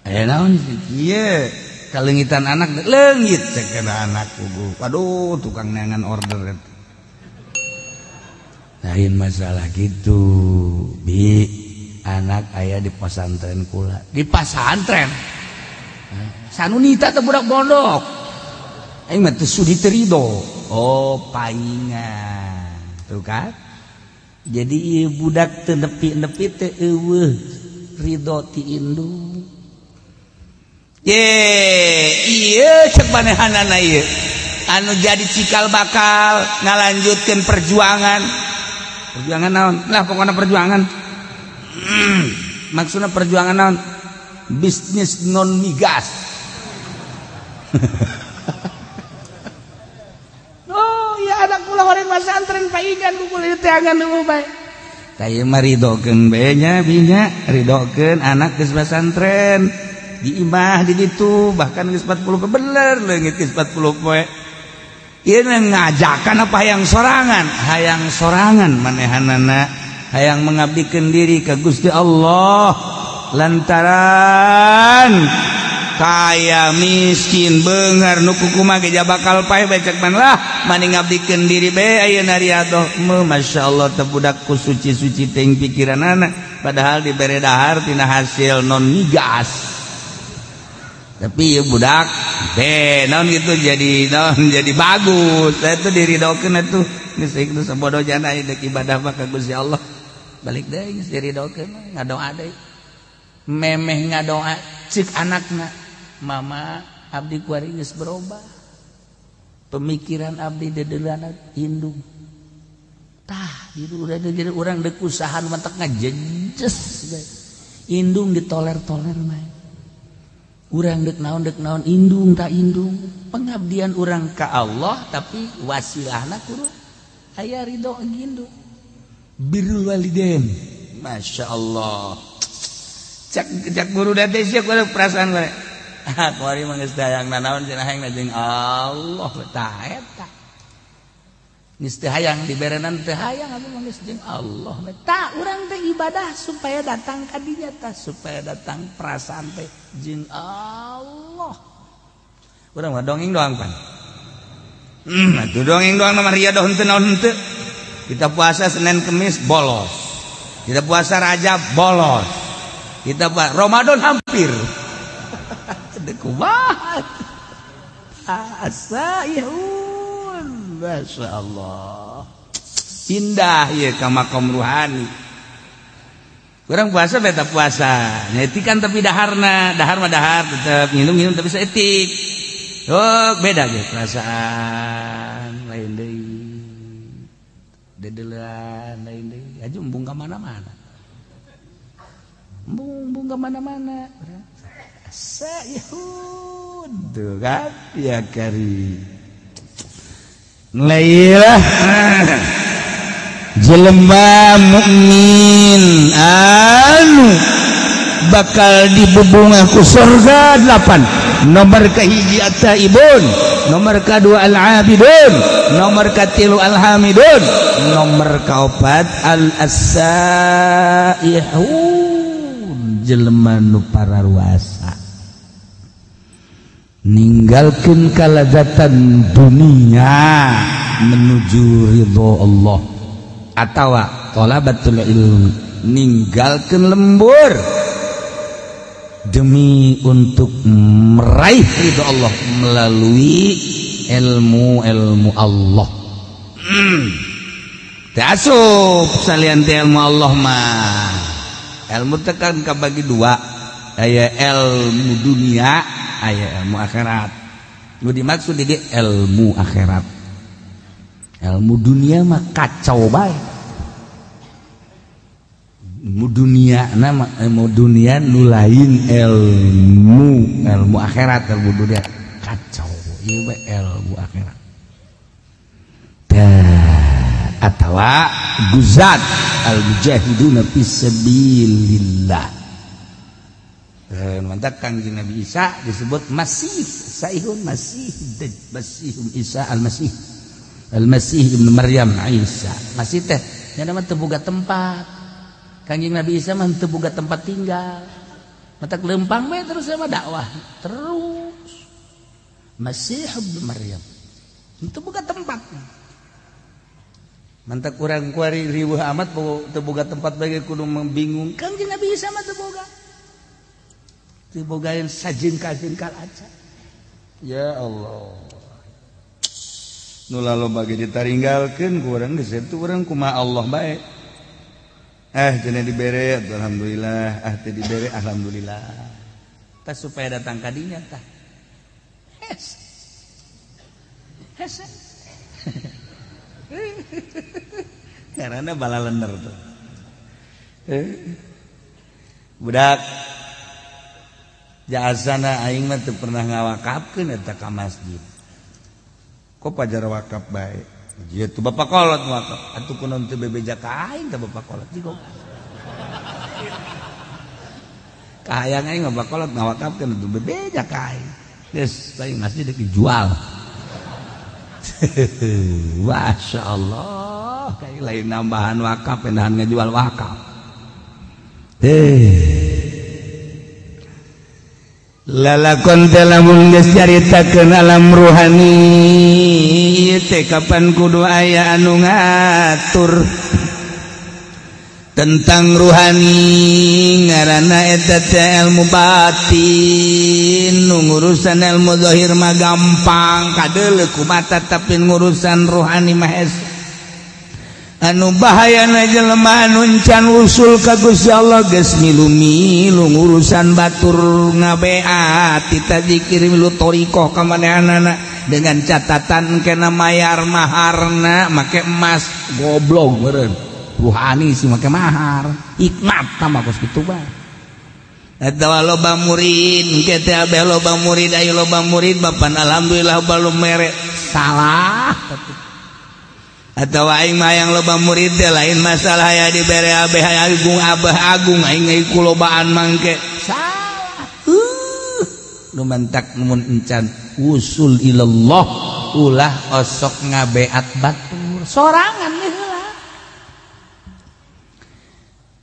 Aya naon sih? Ieu kaleungitan anak leungit cek kana anak kubu. Waduh, tukang neangan order eta. Lain masalah gitu. Bi, anak aya di pesantren kula. Di pesantren. Sanunita teh budak pondok. Aing mah teu sudi teu rido. Oh, paingan. Tuh kan? Jadi ieu budak teu nepi-nepi teu eueuh rido ti indung. Ye, ieu cek manehanana ieu. Anu jadi cikal bakal ngalanjutkeun perjuangan. Perjuangan naon? Lah pokona perjuangan. Maksudna perjuangan naon? Bisnis non migas. Oh, ya anak kula horeng masantren paingan ku kula teangan nu bae. Tah ieu mah ridokeun bae nya binya, ridokeun anak geus pasantren. Di imah di ditu bahkan geus 40 poe bener leungit geus 40 poe. Ieu ngajakan apa hayang sorangan? Hayang sorangan manehanana, hayang mengabdikeun diri ka Gusti Allah. Lantaran kaya miskin beunghar nu kukumaha ge bakal paeh bae cek man lah mani ngabdikeun diri bae ayeuna riadoh. Masyaallah teh budak ku suci-suci teuing pikiranana padahal dibere dahar tina hasil non migas. Tapi ya budak deh naon gitu jadi naon jadi bagus. Saya tuh diridokeun atuh geus itu sabodo jana deuk ibadah mah ka Gusti Allah. Balik deui geus diridokeun ngadoa deui. Memeh ngadoa cik anakna, mama abdi kuari geus berubah. Pemikiran abdi dedeulana indung. Tah, itu udah jadi urang deuk usaha nu matak ngajejes bae. Indung ditoler-toler mah. Urang dek naon indung tak indung pengabdian urang ka Allah tapi wasilahna kudu aya ridho indung birrul walidain. Masya Allah cak cak guru date sia kudu perasaan gore ah kuari mah geus hayang nanaon cenah hayang jeung Allah tah eta geus teu hayang diberenan teu hayang atuh mah geus jeung Allah tah urang teh ibadah supaya datang ka dinya tah supaya datang perasaan teh jeung Allah. Urang mah dongeng doang pan. Atuh dongeng doang mah riadoh henteu naon henteu. Kita puasa Senin Kemis bolos. Kita puasa Rajab bolos. Kita puasa Ramadan hampir. Kumaha? Asaihun. Masya Allah. Indah ya ka makom ruhani. Kurang puasa beta puasa. Nyetikan tapi daharna, dahar mah dahar tetep minum-minum tapi saeutik. Oh, beda ge perasaan lain deui. Dedelan lain deui. Aju embung ka mana-mana. Embung ka mana-mana. Saihun tuh kan ya kari. Lailah jelema mukmin anu bakal dibubungah ku surga 8. Nomor kahiji at-taibun, nomor kadua al-abidun, nomor katilu al-hamidun, nomor kaopat al-asaihun, jelema nu pararuasa ninggalkeun kalazatan dunia menuju ridho Allah atawa thalabatul ilmi, ninggalkeun lembur demi untuk meraih ridho Allah melalui ilmu-ilmu Allah. Teu asup salian teh ilmu Allah mah. Ilmu teh kan kabagi dua, aya ilmu dunia, aya ilmu akhirat. Nu dimaksud di dieu ilmu akhirat. Ilmu dunia mah kacau bae. Ilmu dunia nama ilmu dunia nu lain ilmu ilmu akhirat, ilmu dunia kacau ieu bae ilmu akhirat. Tah atawa guzat al mujahiduna fisabilillah. Mantap Kangjeng Nabi Isa disebut Masih, Saihun Masih, Masih Isa Al-Masih. Al-Masih Ibnu Maryam Isa. Masih teh nya mah teu boga tempat. Kangjeng Nabi Isa mah teu boga tempat tinggal. Matak lempang we terus sama dakwah terus. Masih Ibnu Maryam teu boga tempat. Mantak urang kuari riweuh amat teu boga tempat bae kudu bingung. Kangjeng Nabi Isa mah teu boga. Teu bogaeun sajengkal-jengkal aja. Ya Allah. Nu laloba ge ditaringgalkeun ku urang geus eta urang kumaha Allah bae. Cenah dibere alhamdulillah, teu dibere alhamdulillah. Tah supaya datang ka dinya tah. Hes. Hes. Karena balalener tuh. Budak jasana aing mah teu pernah ngawakafkeun eta ka masjid. Kok pajar wakaf bae? Ieu tuh bapak kolot wakaf. Atuh kunaon teu bebeja ka aing ka bapak kolot jigo. Kahayang aing mah bapak kolot ngawakafkeun atuh bebeja ka aing. Geus aing masjid dijual. Masya Allah, kayak lain nambahan wakaf, pindahan ngejual wakaf. Lalakon teh lamun geus caritakeun alam ruhani ieu teh kapan kudu aya anu ngatur tentang ruhani, ngaranna eta teh ilmu batin. Nu ngurusan ilmu zahir mah gampang kadeuleu ku mata, tapi ngurusan ruhani mah hese. Anu bahayana jelema anu encan usul ka Gusti Allah geus milu-milu ngurusan batur ngabeat tita zikir milu thariqah ka manehanana dengan catatan kena mayar maharna make emas, goblok meureun. Ruhani sih make mahar, hikmat tambah kos kitu bae. Eta loba murid, engke teh abeh loba murid, ayo loba murid bapan alhamdulillah balum mere. Salah atau aing mah yang loba murid teh lain masalah ya dibere abeh agung abah agung aing ku lobaan mangke. Salah. Nu mantak mun encan usul ilallah ulah osok ngabeat batur sorangan heula.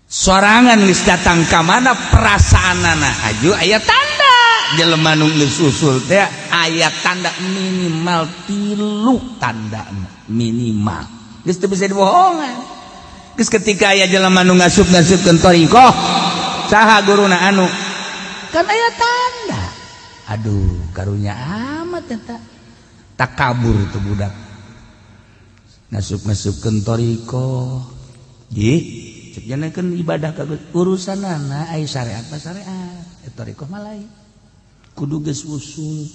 Sorangan geus datang ka mana perasaanana aju aya tanda jelema nu geus usul teh aya tanda minimal 3 tanda minimal geus teu bisa dibohongan. Geus ketika aya jelema nu ngasup-ngasupkeun thariqah saha guruna anu kan aya tanda, aduh karunya amat eta takabur tuh budak ngasup-ngasupkeun thariqah. Ih Cek kan ibadah ka urusanana ai syariat mah syariat, thariqah mah lain. Kudu geus usul.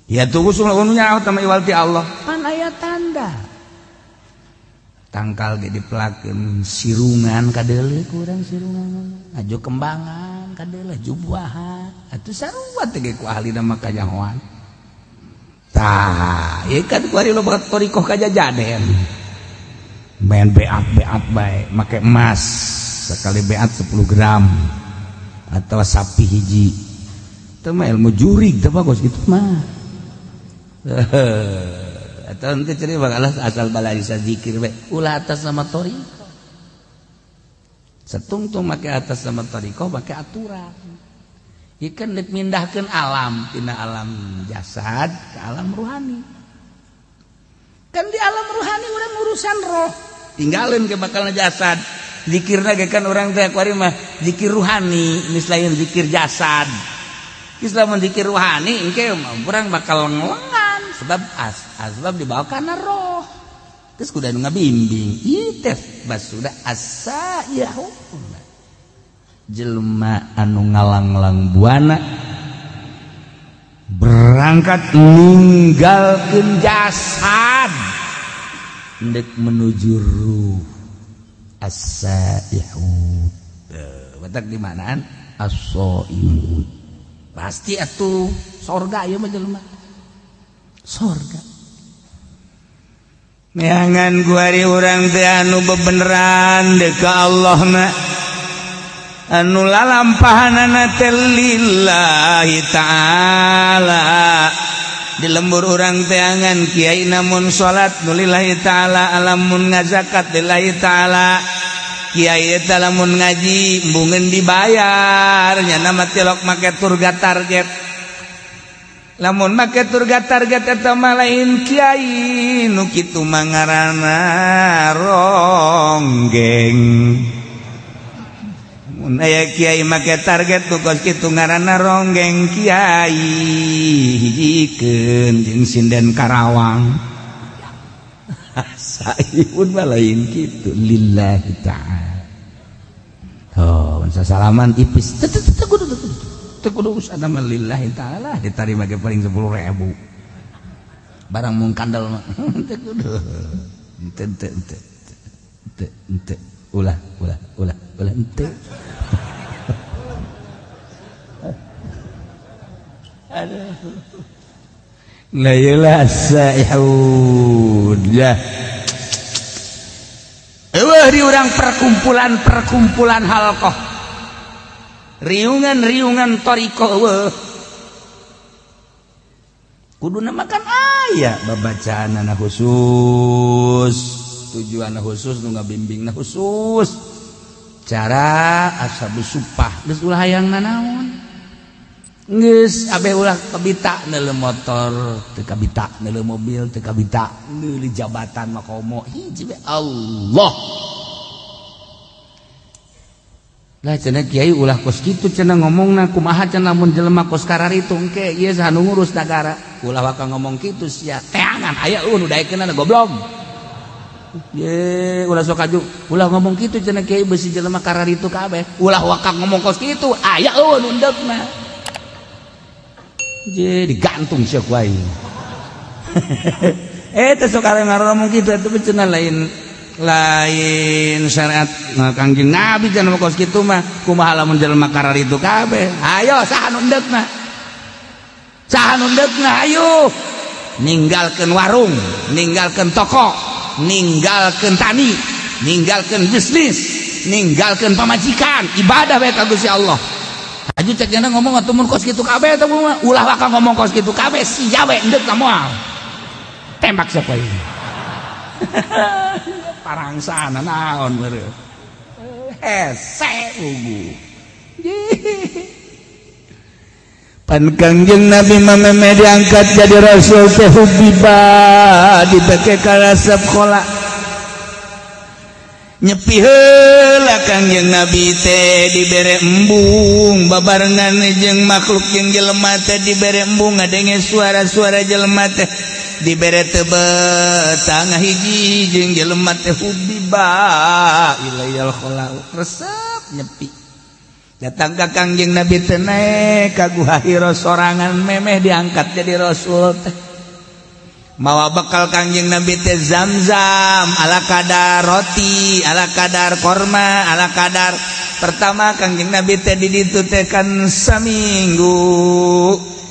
Ya tuh usul nu nyaho teh iwal ti Allah. Pan aya tanda. Tangkal ge dipelakeun sirungan kadeuleu kurang sirungan. Aju kembangan kadeuleu jubuahan. Atuh sarua teh ge ku ahlina mah kanyahoan. Tah, ieu kan ku ari loba thariqah kajajaden. Main beat-beat bae, make emas sekali beat 10 gram atau sapi hiji. Itu mah ilmu jurig teh bagus gitu mah. Atau nanti ceri bakal asal balarisa zikir bae, ulah atas nama thariqah. Setungtung make atas nama thariqah make aturan. Ieu kan mindahkeun alam tina alam jasad ke alam ruhani. Kan di alam ruhani urang urusan roh, tinggalin ke bakal jasad. Zikirna ge kan urang teh kuari mah zikir ruhani, geus lain zikir jasad. Geus lamun zikir ruhani engke urang bakal ngelengan sebab asbab dibawa kana roh. Geus kudu anu ngabimbing. Ieu teh basuda asa yahu. Jelema anu ngalanglang buana berangkat ninggalkeun jasad ndek menuju ruh as-saihun. Batak di manaan as-saihun. Pasti atuh sorga ieu mah jelema. Sorga. Neangan kuari urang teh anu bebeneran deuk ka Allah na. Anu lalampahanana teh lillahi ta'ala. Di lembur urang teangan kiai namun salat nu lillahi ta'ala, alamun ngazakat lillahi ta'ala. Kiai eta lamun ngaji embungeun dibayar nya mah tilok make turga target. Lamun make turga target eta mah lain kiai nu kitu mah ngaranna ronggeng. Mun aya kiai make target nu kos kitu ngaranna ronggeng kiai hijikeun jeung sinden Karawang. Saihun mah lain kitu lillahi ta'ala. Oh, salaman ipis. Teu kudu teu kudu usahana mah lillahi ta'ala ditarima ge paling 10.000. Barang mung kandel mah teu kudu. Teu teu teu teu teu ulah ulah ulah ulah henteu. Aduh. La ilaha saihun ya. Eueuh di urang perkumpulan-perkumpulan halqah. Riungan-riungan thariqah eueuh. Kuduna makan aya babacaanana khusus, tujuanna khusus nu ngabimbingna khusus. Cara ashabus supah geus ulah hayang nanaon. Geus abeh ulah kabita neuleuh motor, teu kabita neuleuh mobil, teu kabita neuleuh jabatan mah komo hiji we Allah. Lah cenah kiai ulah kos kitu cenah ngomongna kumaha cenah lamun jelema kos kararitu engke ieu saha nu ngurus nagara. Ulah waka ngomong kitu sia teangan aya eueuh nu daekeunana goblok. Ye ulah sok aju ulah ngomong kitu cenah kiai beusi jelema kararitu kabeh. Ulah waka ngomong kos kitu aya eueuh nu endeukna. Je digantung sia ku aing. Teh sok ngomong kitu atuh cenah lain lain syariat Kangjeng Nabi cenah kos kitu mah kumaha lamun jelema kararitu kabeh. Ayo saha nu endeukna? Saha nu endeukna ayo. Ninggalkeun warung, ninggalkeun toko, ninggalkeun tani, ninggalkeun bisnis, ninggalkeun pamajikan, ibadah bae ka Gusti Allah. Aju cek jana ngomong atuh mun kos kitu kabeh teh ulah waka ngomong kos kitu kabeh sia we endeuk ka moal. Tembak siapa ini? Parangsana naon beureum. Hese ugu. Pan Kangjeng Nabi mah diangkat jadi rasul teh hubiba dibeke ka resep kola. Nyepi heula Kangjeng Nabi teh dibere embung babarengan jeung makhluk jeung jelema teh dibere embung ngadenge suara-suara jelema teh dibere teu betah ngahiji jeung jelema teh hubiba ilayal khala resep nyepi. Datang ka Kangjeng Nabi teh naek ka Guha Hira sorangan memeh diangkat jadi rasul teh. Mawa bekal Kangjeng Nabi teh zam-zam ala kadar roti, ala kadar korma, ala kadar. Pertama Kangjeng Nabi teh di ditu teh kan saminggu.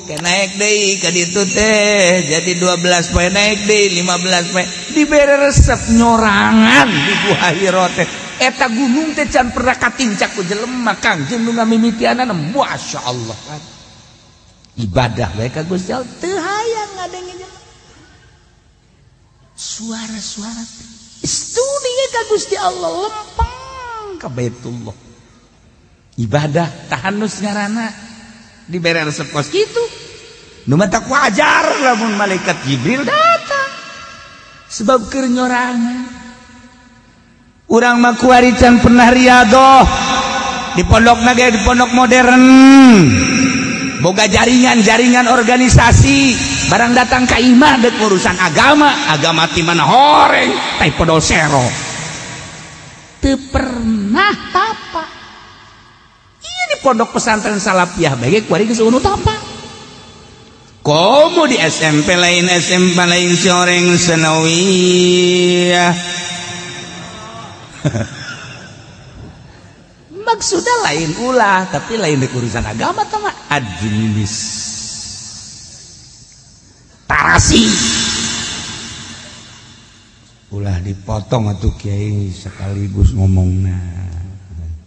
Ke naik deui ka ditu teh jadi 12 poe naik deui 15 poe dibere resep nyorangan di Guha Hira teh. Eta gunung teh can pernah katincak ku jelema Kangjeng nu ngamimitianana masyaallah kan. Ibadah bae ka Gusti Allah teu hayang ngadenge jelema. Suara-suara studi ka Gusti Allah lempeng ka Baitullah. Ibadah tahanus ngaranna dibere resep kos kitu. Nu matak wajar lamun malaikat Jibril datang. Sebab keur nyorangan. Urang mah kuari can pernah riadoh di pondok ge di pondok modern boga jaringan-jaringan organisasi barang datang ka imah dek urusan agama agama ti mana horeng tai podol sero teu pernah tapa. Ieu di pondok pesantren salafiyah bae ge kuari geus eueuh tapa. Komo di SMP lain SMP lain si horeng sanawiyah. Maksudnya lain ulah tapi lain di urusan agama sama administrasi ulah dipotong atuh kiai sekaligus ngomongna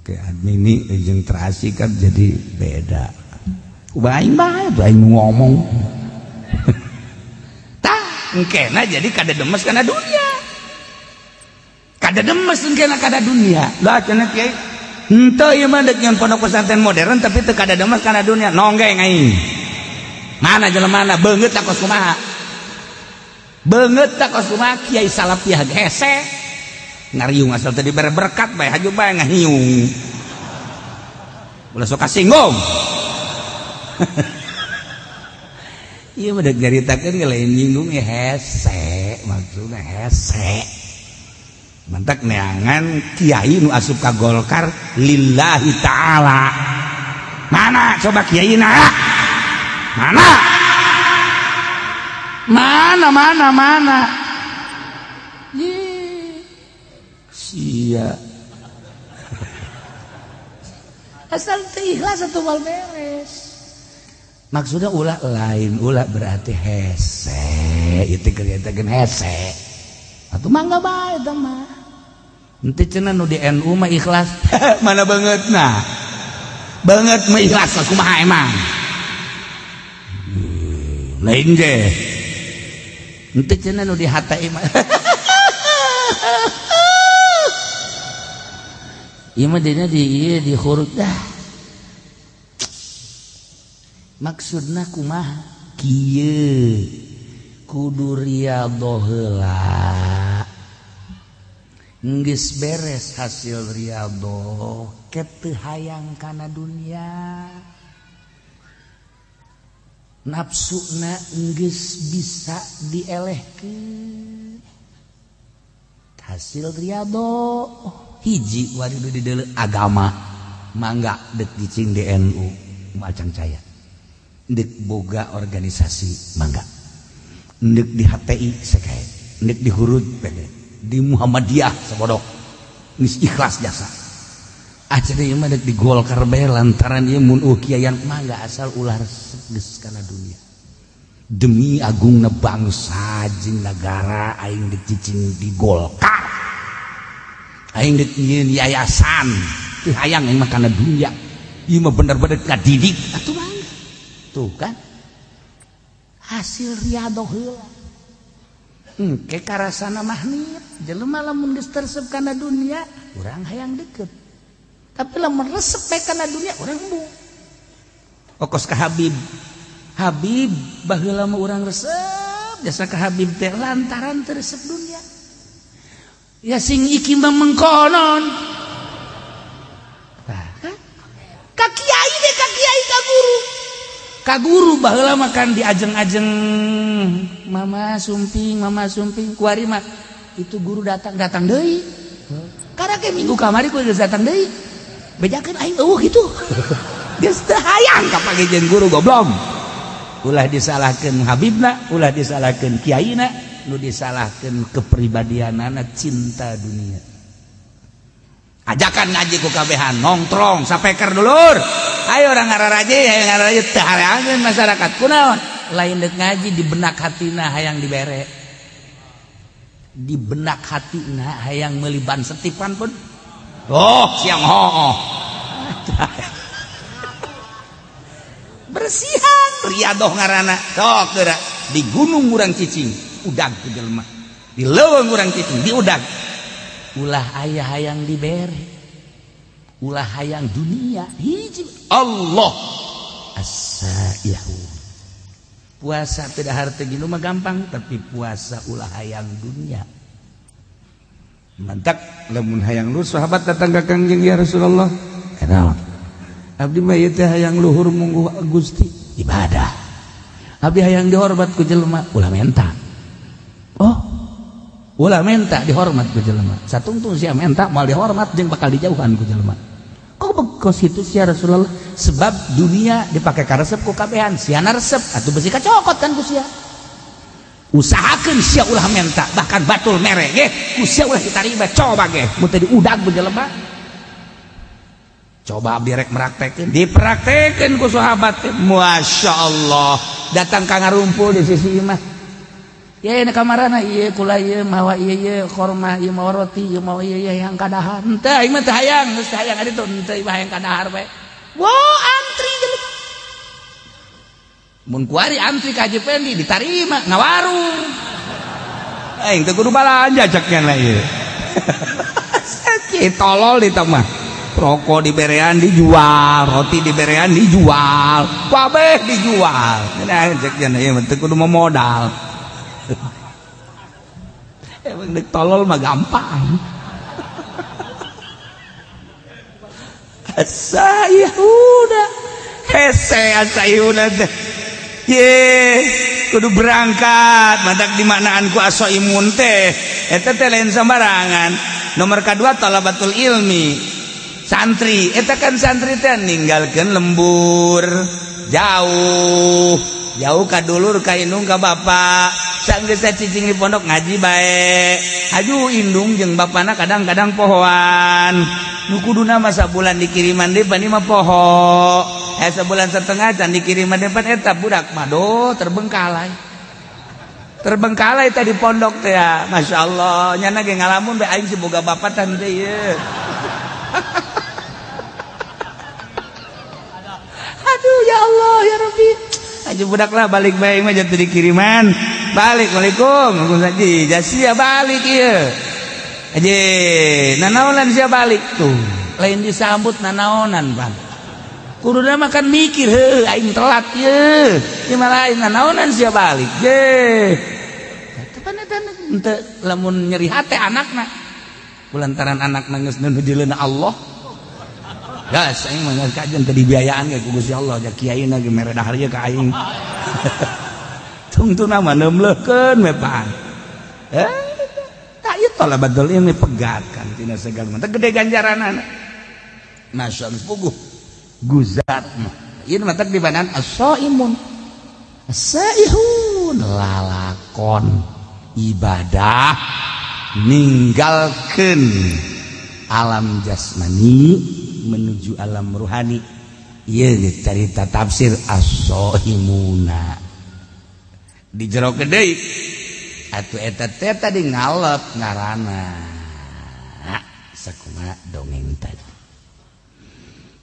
ke admini jeung terasi kan jadi beda. Aing bae aing ngomong tah engkena jadi kada demes kana dunia. Kada demes engkena kada dunia. Lah cenah kiai henteu ieu mah deuk nyeun pondok pesantren modern tapi teu kada demes kana dunia. Nonggeng aing. Mana jelemana beungeut tak kos kumaha. Beungeut tak kos kumaha kiai salafiyah hese. Ngariung asal teu dibere berkat bae haju bae ngahiung. Ulah sok kasinggung. Ieu mah deuk nyaritakeun lain nyinggung hese, maksudna hese. Mantak neangan kiai nu asup ka Golkar lillahi ta'ala. Mana coba kiai na? Mana? Mana mana mana? Ye. Sia. Asal teu ikhlas atuh moal beres. Maksudnya ulah lain ulah berarti hese, itu kelihatan hese. Atuh mangga bae eta mah. Henteu cenah nu di NU mah ikhlas. Mana bangetna? Banget mah ikhlas kumaha emang? Lain ge. Henteu cenah nu di HTI mah. Ieu mah dina di ieu di huruf dah. Maksudna kumaha? Kieu. Kudu riyadhoh heula. Geus beres hasil riyadhoh ke teu hayang kana dunia. Nafsuna geus bisa dielehkeun. Hasil riyadhoh hiji wari di deuleu agama mangga deuk cicing di NU macang caya. Deuk boga organisasi mangga. Deuk di HTI sakae, deuk di Hurud pede. Di Muhammadiyah sabodok geus ikhlas jasa. Ah cenah ieu mah deuk di Golkar bae lantaran ieu mun kiaian mangga asal ulah resep geus kana dunia. Demi agungna bangsa jeung nagara aing deuk cicing di Golkar. Aing deuk nyieun yayasan teu hayang aing mah kana dunia. Ieu mah bener-bener ngadidik atuh mangga. Tuh kan hasil riyadhoh heula. Engke karasana mahnit jelema lamun geus teresep kana dunia urang hayang deket. Tapi lamun resep bae kana dunia urang embung. Okos ka Habib. Habib baheula mah urang resep jasa ka Habib teh lantaran teu resep dunia. Ya sing iki mah mengkonon. Tah kan? Ka kiai deh ka kiai ka guru. Ka guru baheula mah kan diajeng-ajeng mama sumping kuari mah itu guru datang deui. Karena ke minggu kamari ku geus datang deui. Bejakeun aing eueuh kitu. Geus teu hayang ka pagejeun guru goblok. Ulah disalahkeun habibna, ulah disalahkeun kiaina, nu disalahkeun kepribadianana cinta dunia. Ajakan ngaji ku kabehan, nongtrong sapeker dulur. Ayo orang ngararaje, ayo ngararaje teu hareangeun masyarakat. Kunaon? Lain deuk ngaji di benak hatina hayang dibere. Di benak hatina hayang meuli ban setipan pun. Oh, siang hooh. Bersihan riadoh ngaranna. Sok geura di gunung urang cicing, udag ku jelema. Di leuweung urang cicing, diudag. Ulah aya hayang dibere. Ulah hayang dunia hiji Allah as-saihu. Puasa tidak harta gini mah gampang, tapi puasa ulah hayang dunia. Mantak lamun hayang luhur sahabat datang ka Kangjeng ya Rasulullah. Naon? Abdi mah ieu teh hayang luhur mungguh Gusti ibadah. Abdi hayang dihormat ku jelema ulah menta. Oh, ulah menta dihormat ku jelema. Satungtung sia menta moal dihormat jeung bakal dijauhan ku jelema. Kok bekos itu sia Rasulullah? Sebab dunia dipake karesep ku kabehan, siana resep atuh besi kacokot kan ku sia. Usahakeun sia ulah menta, bahkan batul mere ge ku sia ulah ditarima, coba ge mun teu diudag ku jelema. Coba abdi rek meraktekeun, dipraktekeun ku sahabat teh. Masya Allah, datang ka ngarumpul di sisi imah. Ye na kamarana ieu kula ieu mawa ieu ieu korma ieu mawa roti ieu mawa ieu ieu yang kadahar. Henteu aing mah teu hayang, geus teu hayang ari teu henteu ieu hayang kadahar bae. Wah, antri jelema. Mun kuari antri ka Haji Pendi ditarima ngawarung. Aing teu kudu balanja cek nya ieu. Sakit tolol di mah. Rokok diberean dijual, roti diberean dijual, kabeh dijual. Nah, cek nya ieu mah teu kudu modal. Emang dek tolol mah gampang. Asayuna hese asayuna teh. Ye, kudu berangkat. Matak dimaknaan ku asoimun teh. Eta teh lain sembarangan. Nomor kedua talabatul ilmi. Santri, eta kan santri teh ninggalkeun lembur jauh. Jauh ka dulur ka indung ka bapak. Sanggeus cicing di pondok ngaji bae. Haju indung jeung bapana kadang-kadang pohoan. Nu kuduna mah sabulan dikiriman deui pan mah poho. Sebulan setengah can dikiriman deui pan eta budak mah do terbengkalai. Terbengkalai tadi pondok teh ya. Masyaallah, nyana ge ngalamun bae aing si boga bapak tan teh ieu. Aduh ya Allah ya Rabbi. Aja budak lah balik bae mah jatuh dikiriman. Balik waalaikum. Waalaikumsalam. Jasia balik ieu. Aje, nanaonan sia balik tuh. Lain disambut nanaonan, Bang. Kuduna mah kan mikir heuh aing telat ieu. Ieu mah lain nanaonan sia balik. Je. Tepan eta henteu lamun nyeri hate anakna. Kulantaran anakna geus nu dileuna Allah. Gas aing mah geus kajen teu dibiayaan ge ku Gusti Allah, ja kiaina ge mere dahar ieu ka aing. Tungtuna mah neumleukeun we pan. Tak ieu talabatul ilmi pegat kan tina segala mah gede ganjaranana. Masyaallah puguh guzat mah. Ieu mah teh dibanan as-saimun. As-saihun lalakon ibadah ninggalkeun alam jasmani menuju alam ruhani. Ieu carita tafsir as-saimuna. Di jero deui atuh eta teh tadi ngalep ngaranna sakumaha dongeng tadi.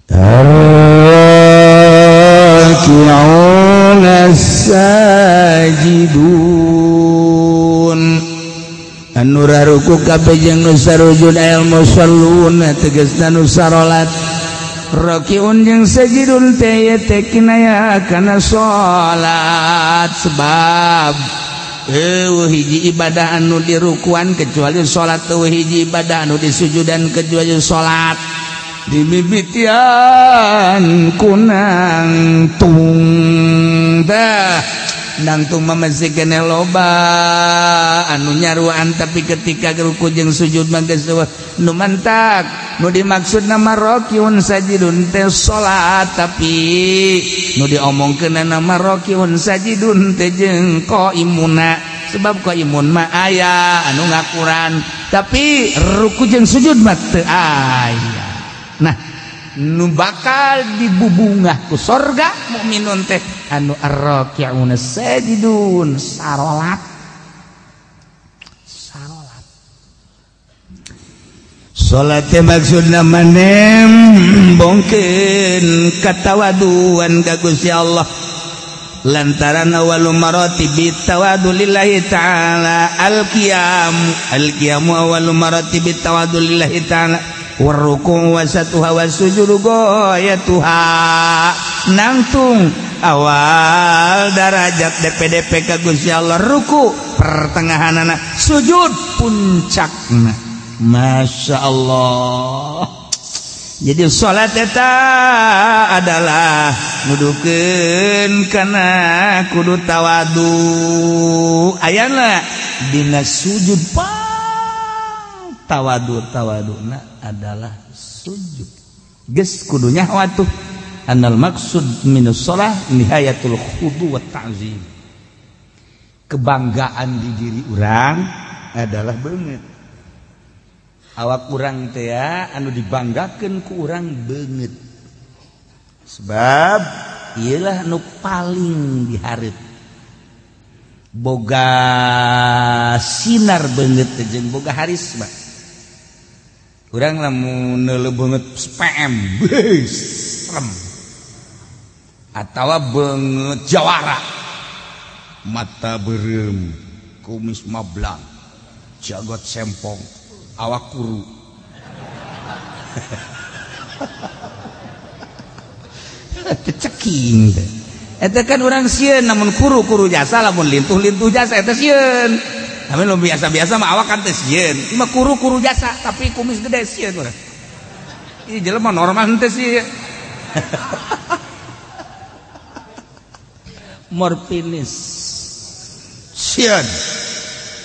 Tarki'una sajidun anu raruku kabeh jeung nu sarujud al musallun tegasna nu sarolat. Rakiun jeung sajidun teh teh kinaya kana salat sebab eueuh hiji ibadah anu dirukuan kecuali salat, eueuh hiji ibadah anu disujudan kecuali salat. Dimimitian kunang tung Tah nangtung mah masih keneh loba anu nyaruan, tapi ketika ruku jeung sujud mah geus nu mantak nu dimaksud nama rokiun sajidun teh salat, tapi nu diomongkeun nama rokiun sajidun teh jeung qaimuna, sebab qaimun mah aya anu ngakuran, tapi ruku jeung sujud mah teu aya. Nah nu bakal dibubungah ku sorga mukminun teh anu arraki'una sajidun sarolat. Sarolat salat teh maksudna manem bongkeun katawaduan ka Gusti Allah, lantaran awwalu maratibi tawadu lillahi ta'ala al-qiyam, al-qiyamu awwalu maratibi tawadu lillahi ta'ala warruku wasatuha wasujudu goyatuha. Nangtung awal darajat DPDP ka Gusti Allah ruku pertengahanana, sujud puncakna. Masya Allah. Jadi salat eta adalah nudukeun kana kudu tawadu. Ayana dina sujud pang tawadu, tawaduna adalah sujud. Geus kudunya watuh anal maksud minus shalah nihayatul khudu wa ta'zim. Kebanggaan di diri urang adalah beungeut. Awak urang teh anu dibanggakeun ku urang beungeut. Sebab ieulah nu paling dihareup. Boga sinar beungeut teh jeung boga harisma. Urang lamun neuleuh beungeut PM, beuh, serem. Atawa beungeut jawara. Mata beureum, kumis mablang, jagot sempong, awak kuru. Teceking teh. Eta kan urang sieun namun kuru-kuru jasa, lamun lintuh-lintuh jasa eta sieun. Tapi lu biasa-biasa mah awak kan teh sieun. Ieu mah kuru-kuru jasa tapi kumis gede sieun urang. Ieu jelema normal henteu sih. Morfinis. Sieun.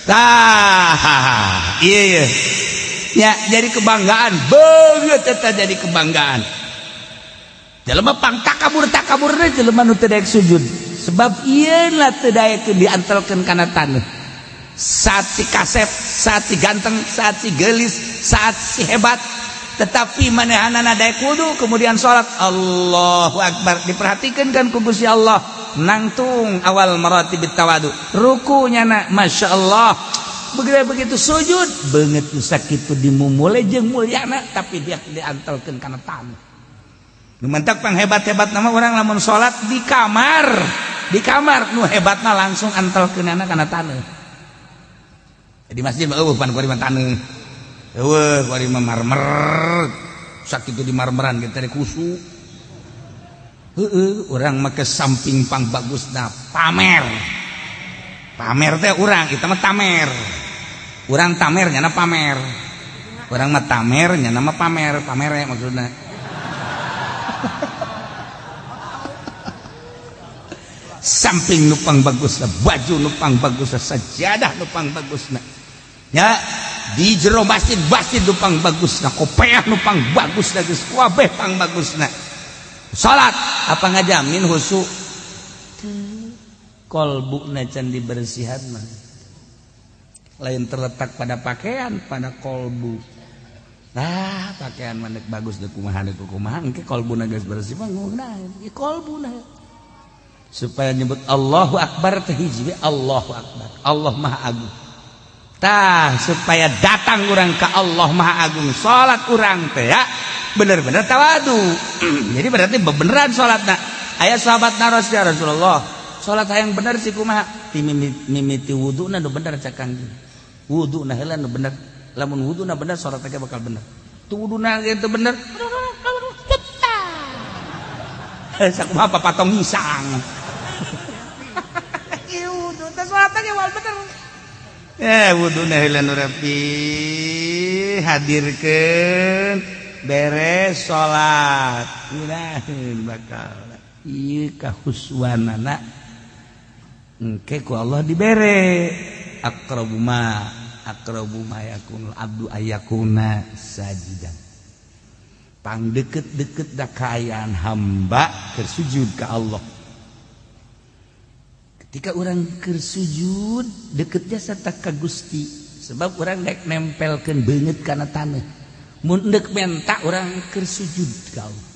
Tah, iya iya. Ya, jadi kebanggaan, beungeut eta jadi kebanggaan. Jelema pang takabur-takaburna jelema nu teu daek sujud. Sebab ieu lah teu daek diantelkeun kana taneuh. Saat si kasep, saat si ganteng, saat si geulis, saat si hebat, tetapi manehanana daek wudu kemudian salat Allahu Akbar, diperhatikeun kan ku Gusti Allah. Nangtung awal maratibit tawadu, rukunya na Masya Allah. Begitu sujud beungeut nu sakitu dimumule jeung mulyana, tapi dia diantelkeun kana taneuh. Nu mentak panghebat-hebat nama orang lamun salat di kamar, di kamar nu hebatna langsung antelkeunana kana taneuh. Di masjid mah eueuh pan kuari mah taneuh. Eueuh kuari mah marmer. Sakitu di marmeran ge teh kusu. Heueuh urang mah ke samping pang bagusna pamer. Pamer teh urang, eta mah tamer. Urang tamer nyana pamer. Urang mah tamer nyana mah pamer, pamere maksudna. Samping nupang bagusna, baju nupang bagusna, sajadah nupang bagusna. Ya, di jero masjid masjid nupang bagusna, kopeah nupang bagusna, geus kabeh pang bagusna. Salat apa ngajamin khusyuk? Kolbuna can dibersihan mah. Lain terletak pada pakaian, pada kolbu. Nah, pakaian mah bagus deuk kumaha deuk kumaha, engke kolbuna geus bersih mah ngeunaheun. Ieu kolbuna. Supaya nyebut Allahu Akbar teh hiji Allahu Akbar. Allah Maha Agung. Tah, supaya datang urang ka Allah Maha Agung, salat urang teh ya bener-bener tawadu. Jadi berarti beneran salatna. Aya sahabat naros ya Rasulullah, salat hayang bener sih kumaha? Ti mimiti wuduna nu bener cak Kangjeng. Wuduna heula nu bener. Lamun wuduna bener salat teh bakal bener. Tu wuduna ge teu bener. Sakumaha papatong ngisang. Ieu wudu teh salat teh wal bener. Wuduna heula nu rapi, hadirkeun beres salat. Ngeunaheun bakal. Ieu kahuswanana Engke ku Allah dibere aqrabu ma yakunul abdu ayakuna sajidan. Pang deket-deket da kaayaan hamba keur sujud ka Allah. Ketika orang keur sujud deket jasa tak ka Gusti, sebab orang dek nempelkeun beungeut kana taneuh. Mun deuk menta orang keur sujud ka Allah.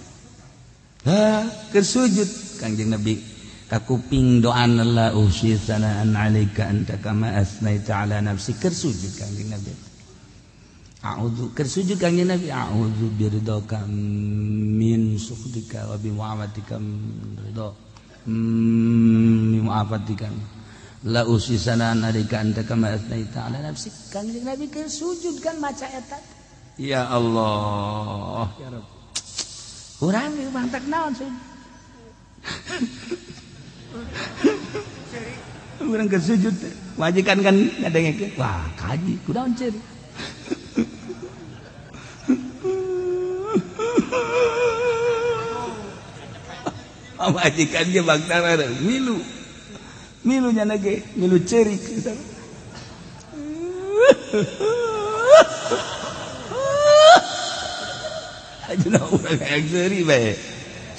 Ha, keur sujud Kangjeng Nabi ka kuping doan la usi sanaan alaika anta kama asnaita ala nafsi keur sujud Kangjeng Nabi. A'udzu keur sujud Kangjeng Nabi a'udzu biridhaka min sukhtika wa bi mu'afatika min ridha min mu'afatika la usi sanaan alaika anta kama asnaita ala nafsi. Kangjeng Nabi keur sujud kan maca eta. Ya Allah ya Rabb. Urang ieu mantak naon sujud. Urang keur sujud majikan kan ngadengekeun wah kaji kunaon ceurik. Majikan ge bangsa milu. Milu nya ge milu ceurik. Ajuna urang hayang ceurik bae.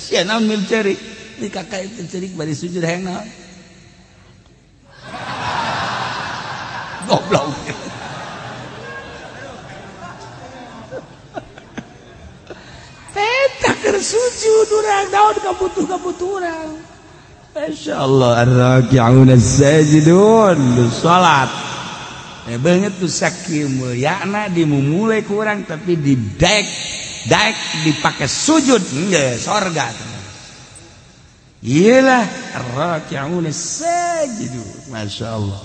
Sia naon milu ceurik? Di kakak itu ceurik bari sujud hayang naon? Goblok. Sujud urang naon kabutuh-kabutuh urang. Masyaallah ar-raki'un as-sajidun salat. Beungeut tu sakieu mulyana dimumule ku urang tapi didaek daek dipake sujud geus sorga. Iyalah ar-raki'un as-sajidun. Masyaallah.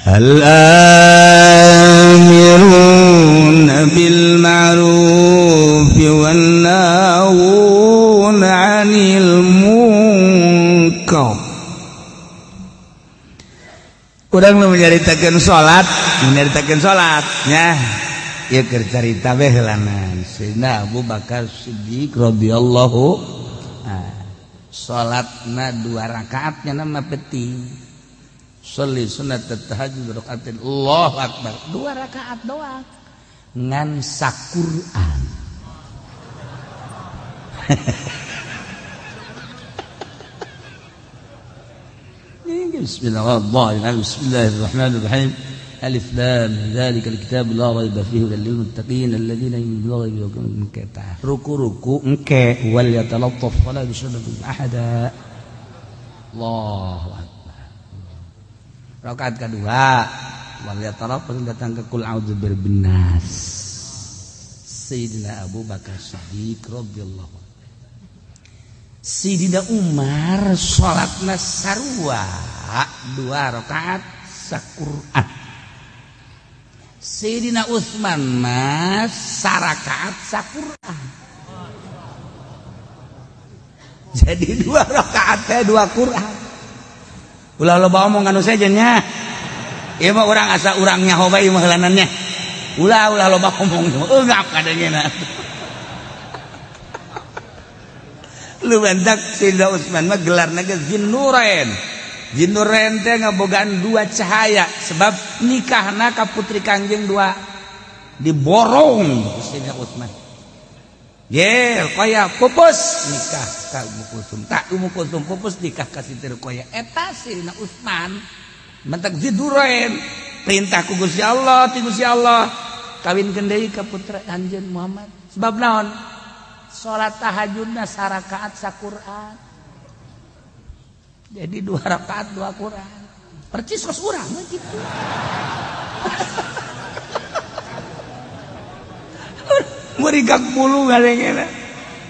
Al-amiruna bil ma'ruf wan nahuna 'anil munkar. Urang nu nyaritakeun salat, nya. Ieu keur carita we heulanan. Sayyidina Abu Bakar Siddiq radhiyallahu salatna 2 rakaat nya mah penting. Sholli sunat tahajud rakaatin Allahu akbar 2 rakaat doang ngan saquran. Bismillahirrahmanirrahim. Bismillahirrahmanirrahim. Alif lam dzalikal kitab la raiba fihi hudal lil muttaqin alladziina yu'minuuna bil ghaibi. Ruku-ruku engke wal yatalattaf wala yushriku ahada. Allahu akbar. Rakaat kedua wal yatalattaf datang ke kul a'udzu birabbin nas. Sayyidina Abu Bakar Siddiq radhiyallahu anhu. Sayyidina Umar salatna sarua 2 rakaat saquran. Sayyidina Utsman mah sarakaat saquran. Jadi 2 rakaat teh 2 Quran. Ulah loba omong anu sejen nya. Ieu mah urang asa urang nyaho bae mah heulanannya. Ulah ulah loba omong eungap kadangena. Lu bentak Sayyidina Utsman mah gelarna ge Zinnurain. Zinnurain teh ngabogaan 2 cahaya sebab nikahna ka putri Kangjeng 2 diborong Sayyidina Utsman. Ye, Ruqayyah pupus nikah ka Ummu Kulsum. Tak Ummu Kulsum pupus nikah ka Siti Ruqayyah. Eta Sayyidina Utsman mentak Zinnurain perintah ku Gusti Allah, ti Gusti Allah kawinkeun deui ka putra anjeun Muhammad. Sebab naon? Salat tahajudna sarakaat saquran. Jadi 2 rakaat 2 Quran. Percis kos urang mah kitu. Merigak bulu ngadengena.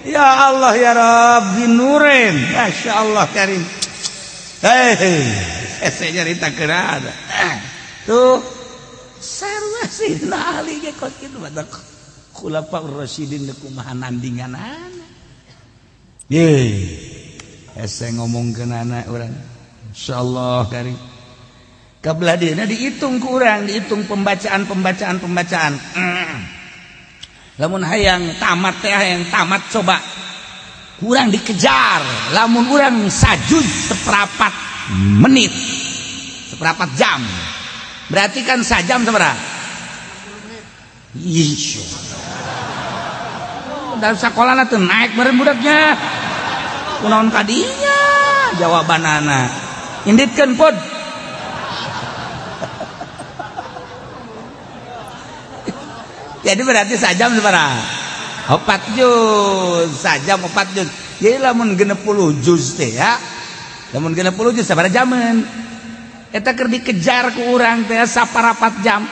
Ya Allah ya Rabb Zinnurain. Masyaallah karim. Hei, saya nyarita keun. Tuh sarua Sayyidina Ali ge kos kitu badak. Khulafaur Rasyidin kumaha nandinganana. Ye. Hese ngomongkeun anak urang. Insyaallah karim. Kabelah dieuna dihitung ku urang, dihitung pembacaan. Lamun hayang tamat teh hayang tamat coba. Kurang dikejar lamun urang sajuz seperapat menit, seperapat jam. Berarti kan sajam sabaraha? Ih. Dalam sekolah teh naik bareng budaknya. Kunaon kadinya jawabanana. Inditkeun pod. Jadi berarti sajam sabaraha? 4 juz, sajam 4 juz. Jadi lamun 60 juz teh ya. Lamun 60 juz sabaraha jaman? Eta keur dikejar ku urang teh saparapat jam.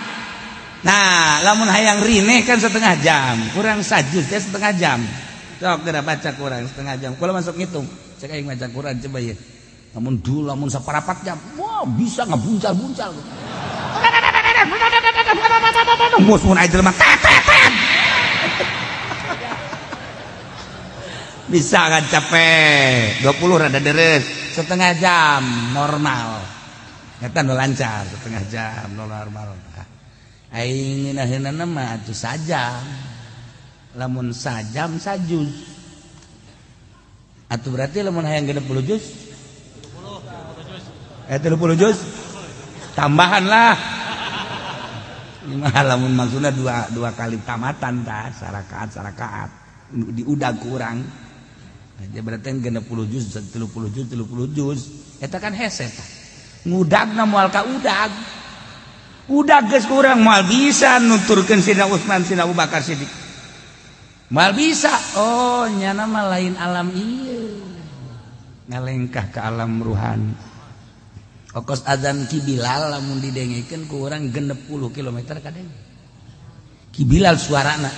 Nah, lamun hayang rineh kan setengah jam, kurang sajuz teh setengah jam. Sok geura baca kurang setengah jam. Kula masuk ngitung. Cek aing maca Quran coba ya. Lamun dulu lamun saparapat jam, wah bisa ngebuncal-buncal. Mus mun aja jelema tet. Bisa kan capek 20 rada deres, setengah jam normal. Eta nu lancar setengah jam normal. Aing ngeunaheunana mah atuh sajam. Lamun sajam sajuz. Atuh berarti lamun hayang 60 juz 30 juz tambahan lah. Lamun maksudna dua kali tamatan tah sarakaat diudag kurang. Dia berarti 60 juz 30 juz 30 juz eta kan hese tah. Ngudagna moal ka udag. Udag geus kurang moal bisa nuturkeun Sidna Utsman Sidna Abu Bakar Siddiq. Moal bisa. Oh nyana mah lain alam ieu. Ngalengkah ke alam ruhani. Okos azan Ki Bilal lamun didengekeun ku urang 60 km kadeng. Ki Bilal suarana.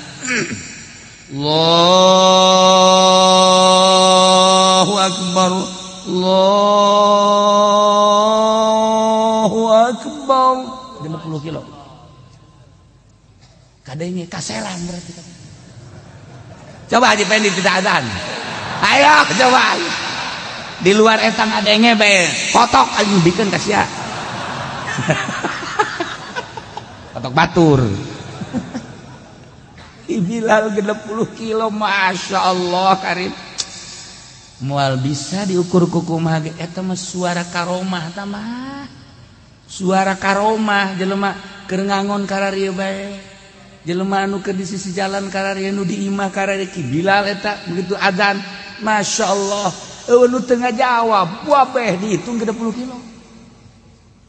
Allahu akbar. Allahu akbar. 60 kilo. Kadenge kaselan berarti. Coba Haji Pendi tidak azan. Ayo coba. Di luar eta ngadenge bae kotok aing bikeun ka sia. Kotok batur. Bilal 60 kilo Masya Allah karim. Moal bisa diukur ku kumaha ge eta mah suara karomah ta mah. Suara karomah jelema keur ngangon kararieu bae. Jelema anu keur di sisi jalan kararieu nu di imah kararieu Ki Bilal eta begitu azan Masya Allah. Eueuh nu teu ngajawab wabeh dihitung 60 kilo.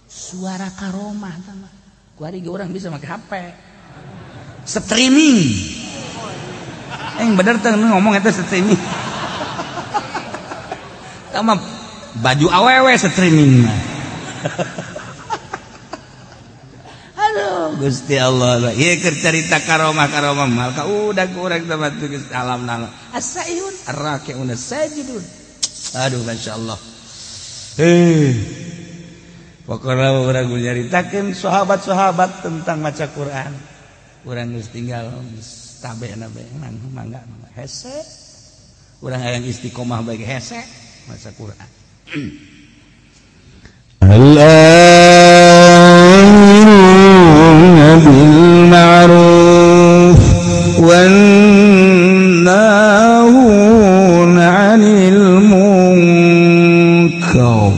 Suara karomah ta mah. Kuari ge urang bisa make HP. Streaming. Yang bener teh ngomong eta streaming. Tah mah baju awewe streaming mah. Aduh Gusti Allah. Ieu keur carita karomah-karomah mal ka udah kurang teh mah Gusti alam nala. Asaihun arraki'un sajidun. Aduh masyaallah. Pokoknya urang nyaritakeun sahabat-sahabat tentang maca Quran. Urang geus tinggal tabehna bae mangga hese. Urang hayang istiqomah bae hese maca Quran. Al-amiruna bil ma'ruf wan nahuna 'anil munkar.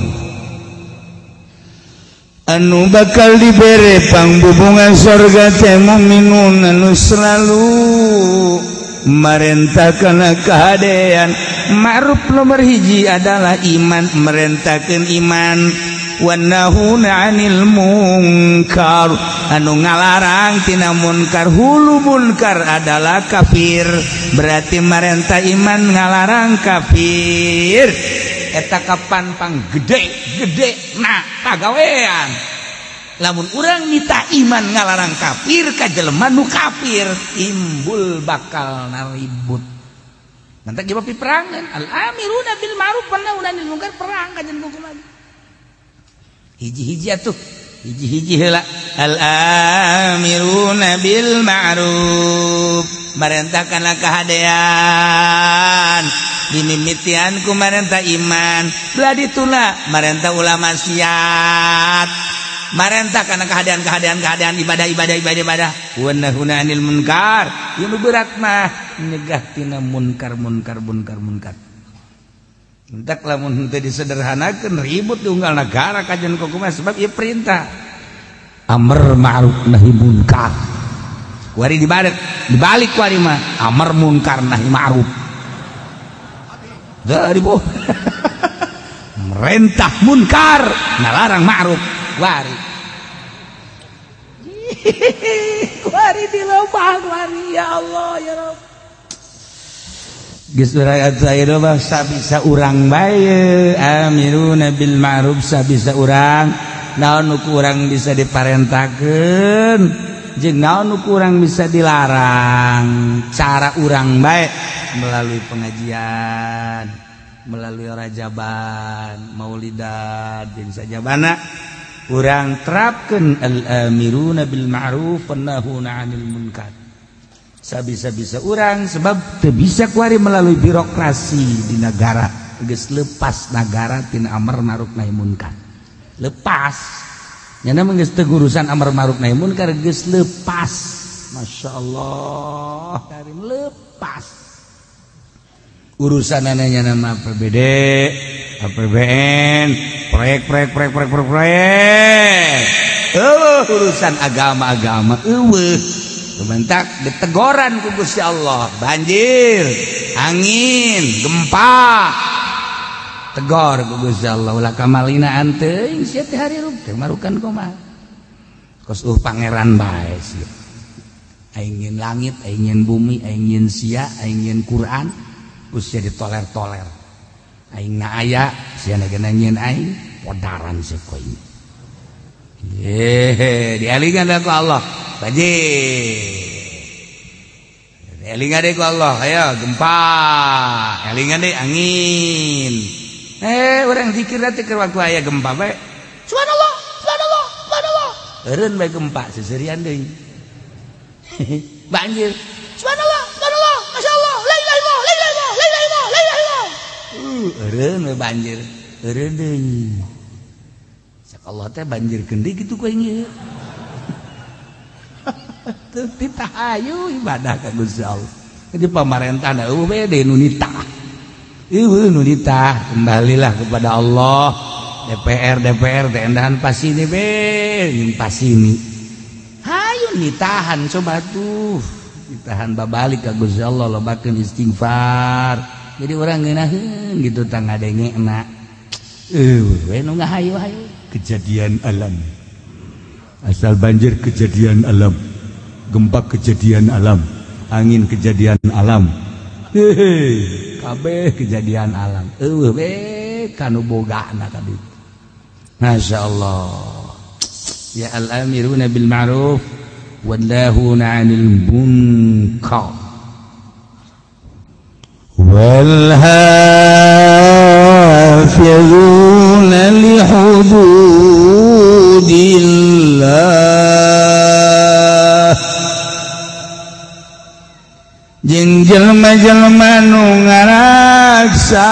Anu bakal dibere pangbubungan surga teh mukminun anu selalu marentakeun kahadean. Ma'ruf nomor hiji adalah iman, merentakeun iman. Wan nahuna 'anil munkar, anu ngalarang tina munkar. Hulu munkar adalah kafir, berarti marentah iman ngalarang kafir. Eta kapan pang gede-gede nah pagawean. Lamun urang nita iman ngalarang kafir ka jelema nu kafir timbul bakal naribut. Nanti jawab peperangan al amiruna bil ma'ruf wa nahuna 'anil munkar, perang ka jeung kumaha. Hiji-hiji atuh, hiji-hiji heula al amiruna bil ma'ruf, marentahkanlah kahadean. Dimimitian ku marentah iman, belah dituna marentah ulama maksiat, marentah kana kahadean-kahadean kahadean ibadah ibadah ibadah ibadah. Wa nahuna 'anil munkar, ieu nu berat mah nyegah tina munkar munkar munkar munkar. Entak lamun henteu disederhanakeun ribut di unggal negara kajian kumaha sebab ieu perintah. Amar ma'ruf nahi munkar. Kuari dibalik kuari mah amar munkar nahi ma'ruf. Dari boh. Merentah munkar, ngalarang ma'ruf. Wari. Kuari di lembah kuari ya Allah ya Rabb. Geus urang saya mah sabisa urang bae amiruna bil ma'ruf sabisa urang naon nu kurang bisa diparentakeun jeung naon nu kurang bisa dilarang cara urang bae melalui pengajian melalui rajaban maulidan jeung sajabana urang terapkeun al-amiruna bil ma'ruf wan nahuna 'anil munkar sabisa-bisa urang sebab teu bisa kuari melalui birokrasi di negara geus lepas negara tina amar ma'ruf nahi munkar lepas nyana mah geus teu urusan amar ma'ruf nahi munkar geus lepas masyaallah dari lepas urusanana nyana mah APBD APBN proyek urusan agama-agama eueuh bentak ditegoran ku Gusti Allah banjir angin gempa tegor ku Gusti Allah ulah kamalina anteuing sia teh harirup teh marukan kumaha kos pangeran bae sia aing nyeun langit aing nyeun bumi aing nyeun sia aing nyeun Quran ku sia ditoler-toler aing na aya sia na nyeun aing podaran sia ku aing ye dialingan ku Allah banjir elingan deh ku Allah ayo gempa elingan deh angin orang zikir nanti ke waktu aya gempa bae subhanallah subhanallah subhanallah eureun bae gempa seserian deui banjir subhanallah subhanallah masyaallah la ilaha illallah la ilaha illallah la ilaha illallah la ilaha illallah eureun bae banjir eureun deui sak Allah teh banjir deui kitu ku aing ieu titahayu ibadah ka Gusti Allah. Jadi pamarentah eueuh we deui nu nitah. Eueuh nu nitah, kembalilah kepada Allah. DPR DPR teh endahan pasini be, jeung pasini. Hayu nitahan coba tuh. Ditahan babalik ka Gusti Allah lobakeun istighfar. Jadi urang ngeunaheun gitu tah ngadengena. Eueuh we nu ngahayu-hayu kejadian alam. Asal banjir kejadian alam. Gempa kejadian alam, angin kejadian alam, hehe, kabeh kejadian alam. Eueuh we kanu bogana ka ditu. Masyaallah. Ya al-amiruna bil ma'ruf wan nahuna 'anil munkar. Wal hafizuna li hududillah. Jeung jelema-jelema nu ngaraksa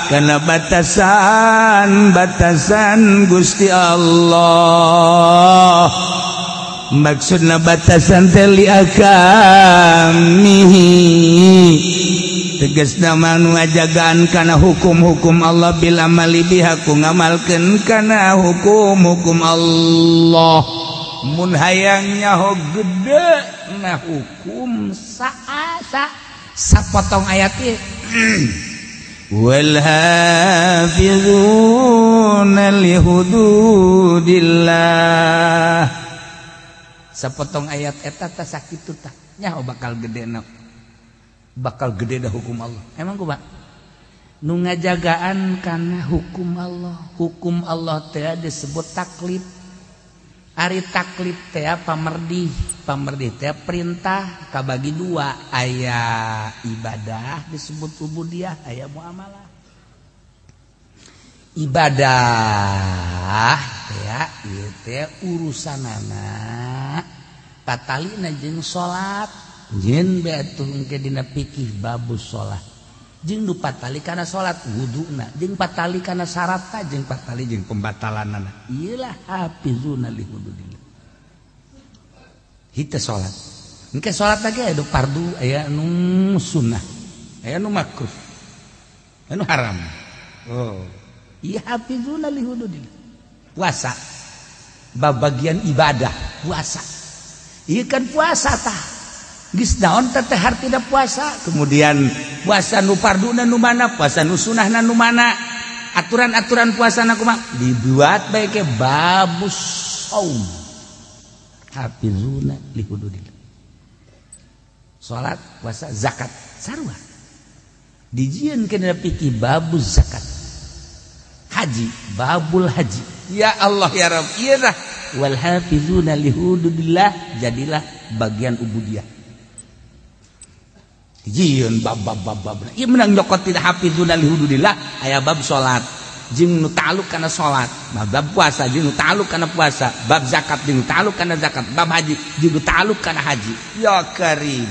kana batasan-batasan Gusti Allah. Maksudna batasan teh li akamihi tegasna mah nu ngajagaan kana hukum-hukum Allah bil amali biha ku ngamalkeun kana hukum-hukum Allah. Mun hayang nyaho gede na hukum saasa sapotong ayat ieu wal hafizuna li hududillah sapotong ayat eta tah sakitu tah nyaho bakal gede na bakal gede dah hukum Allah. Emang kumaha nu ngajagaan kana hukum Allah. Hukum Allah teh disebut taklif. Ari taklif teh pamerdih, pamerdih teh perintah kabagi dua, aya ibadah disebut ubudiyah, aya muamalah. Ibadah teh ieu teh urusanana patalina jeung salat, jeung bae atuh engke dina fikih babus salat. Jeung nu patali kana salat wuduna, jeung patali kana syaratna, jeung patali jeung pembatalanana. Ieulah hafizuna li hududillah. Hita salat. Engke salat lagi aya nu fardu, aya nu sunnah, aya nu makruh. Anu haram. Oh. Ieu hafizuna li hududillah. Puasa. Bab bagian ibadah, puasa. Ieu kan puasa tah. Geus naon teh hartina puasa? Kemudian puasa nu farduna nu mana, puasa nu sunahna nu mana? Aturan-aturan puasa na kumaha? Dibuat bae ke babus saum. Hafizuna li hududillah. Salat, puasa, zakat, sarua. Dijieun kana pikir babus zakat. Haji, babul haji. Ya Allah ya Rabb, ieu tah wal hafizuna li hududillah jadilah bagian ubudiyah. Dijieun bab bab bab bab. Ieu menang nyokot tidak hafizuna li hududillah aya bab salat jeung nu ta'alluq kana salat, bab puasa jeung nu ta'alluq kana puasa, bab zakat jeung nu ta'alluq kana zakat, bab haji jeung nu ta'alluq kana haji. Ya Karim.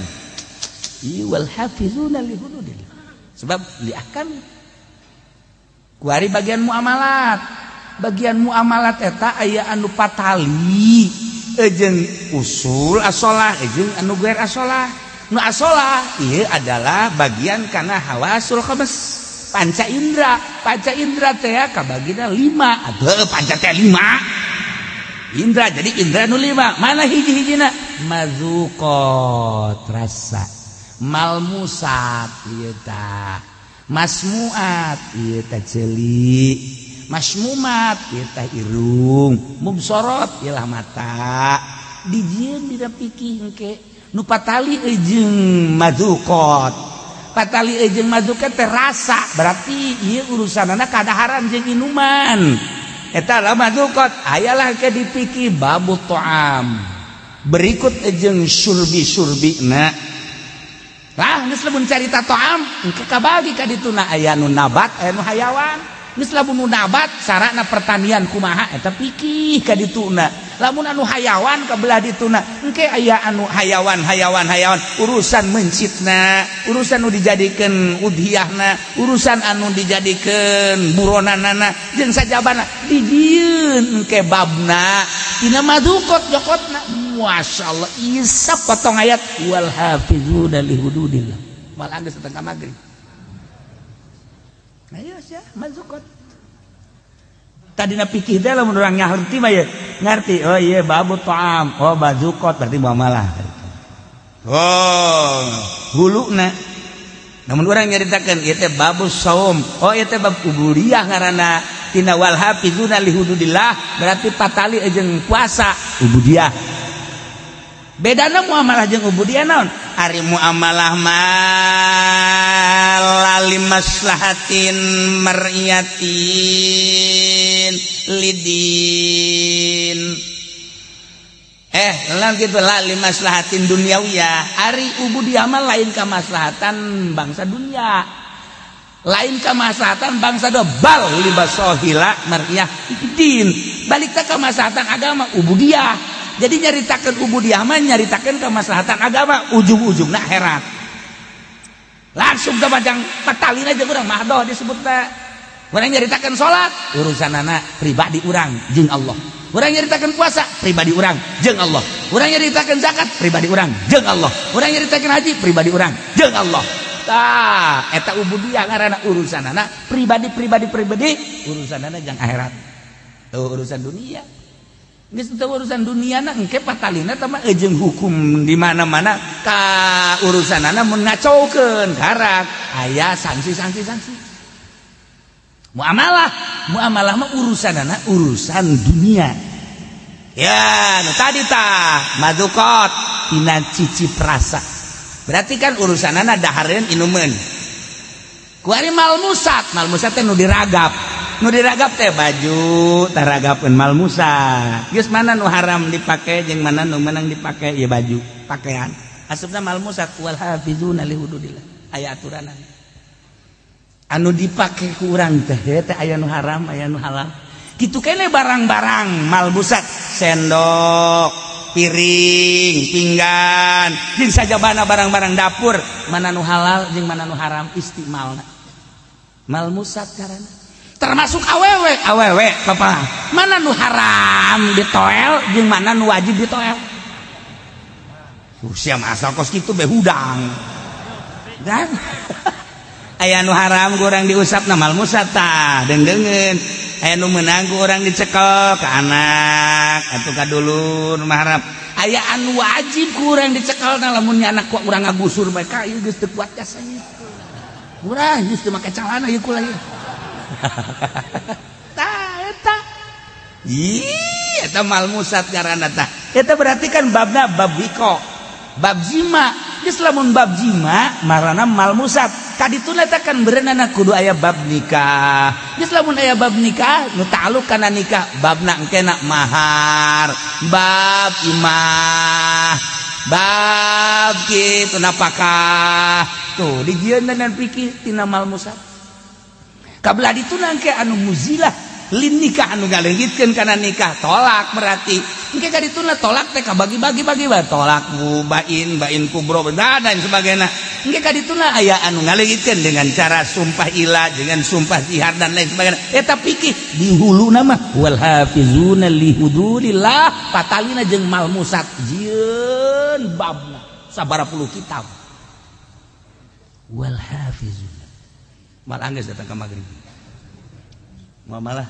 Ieu wal hafizuna li hududillah. Sebab li ahkam kuari bagian muamalat. Bagian muamalat eta aya anu patali jeung usul asolah jeung anu gair asolah. Nu asolah ieu adalah bagian kana hawasul khamis, panca indra. Panca indra teh kabagina 5. Aduh, panca teh 5. Indra jadi indra nu 5. Mana hiji-hijina? Mazuqat rasa, malmusat ieu tah, masmuat ieu teh ceuli, masmumat ieu teh irung, mubsorot ieu lah mata. Dijieun dina pikih engke nu patali jeung mazuqat. Patali jeung mazuqat teh rasa, berarti ieu urusanana kadaharan jeung inuman. Eta lah mazuqat, ayalah ke dipikir babu ta'am. Berikut jeung surbi-surbina. Lah geus lamun carita ta'am engke kabagi ka dituna aya nu nabat, aya nu hayawan. Geus lamun nu nabat sarana pertanian kumaha eta pikih ka dituna. Lamun anu hayawan kabelah dituna engke aya anu hayawan hayawan hayawan urusan mencitna, urusan nu dijadikeun udhiyahna, urusan anu dijadikeun buronanana jeung sajabana dijieun engke babna dina madukot jokotna. Masyaallah isap potong ayat wal hafizuna li hududillah. Malah geus datang ka magrib. Ayo sia mazukot. Tadina pikir teh lamun urang ngarti mah ye, ngarti. Oh iya babu ta'am, oh bazukot berarti muamalah. Oh, huluna. Namun urang nyaritakeun ieu teh babu saum. Oh ieu teh bab ubudiyah ngaranna. Tina wal hafizuna li hududillah berarti patali jeung puasa ubudiyah. Bedana muamalah jeung ubudiyah naon? Ari muamalah mah lali maslahatin mar'iyatin lidin. Lan kitu lali maslahatin duniawiyah. Ari ubudiyah mah lain kamaslahatan bangsa dunia. Lain kamaslahatan bangsa do bal libasohila mar'iyah din. Balik ka kamaslahatan agama ubudiyah. Jadi nyaritakeun ubudiyah mah nyaritakeun kemaslahatan agama ujung-ujungna akhirat. Langsung ke macam patalin aja urang mahdoh disebutna. Urang nyaritakeun salat urusanana pribadi urang jeung Allah. Urang nyaritakeun puasa pribadi urang jeung Allah. Urang nyaritakeun zakat pribadi urang jeung Allah. Urang nyaritakeun haji pribadi urang jeung Allah. Tah, eta ubudiyah ngaranna urusanana pribadi pribadi pribadi urusanana jeung akhirat. Tuh urusan dunia. Geus teu urusan dunia na engke patalina teh mah jeung hukum di mana-mana ka urusanana mun ngacaukeun karak aya sanksi-sanksi sanksi. Muamalah, muamalah mah urusanana urusan dunia. Ya, nu tadi tah madukot tina cicip rasa. Berarti kan urusanana dahareun inumeun. Kuari malmusat, malmusat teh nu diragap. Nu diragap teh baju taragapeun malmusat. Geus mana nu haram dipake jeung mana nu menang dipake ieu baju, pakaian. Asupna malmusat wal hafizuna li hududillah. Aya aturanana. Anu dipake ku urang teh teh aya nu haram, aya nu halal. Kitu kene barang-barang malmusat, sendok, piring, pinggan, jeung sajabana barang-barang dapur, mana nu halal jeung mana nu haram istimalna. Malmusat karana. Termasuk awewe, awewe papa. Mana nu haram ditoel jeung mana nu wajib ditoel. Usia asal kos kitu be hudang. Dan Aya nu haram ku urang diusap na malmusat tah deungdeungeun. Aya nu meunang ku urang dicekel ka anak atuh ka dulur mah haram. Aya anu wajib ku urang dicekel na lamun nya anak ku urang ngagusur bae ka ieu geus teu kuat jasanya. Urang geus teu make calana ieu kula ieu. Tah eta. Ih, eta malmusat ngaranna tah. Eta berarti kan babna bab wiko, bab jima. Geus lamun bab jima marana malmusat. Kadituna teh kan berenana kudu aya bab nikah. Geus lamun aya bab nikah nu ta'alluq kana nikah, babna engkena mahar, bab imah, bab kitu napakah. Tuh dijieun dan pikir tina malmusat. Kabelah dituna engke anu muzilah lin nikah anu ngaleungitkeun kana nikah tolak berarti engke ka dituna tolak teh kabagi-bagi bagi bae tolak bain bain kubro dan sebagainya. Engke ka dituna aya anu ngaleungitkeun dengan cara sumpah ilah dengan sumpah zihar dan lain sebagainya. Eta pikir di huluna mah wal hafizuna li hududillah patalina jeung malmusat jieun babna sabaraha puluh kitab wal hafizuna mal anggeus datang ka magrib malah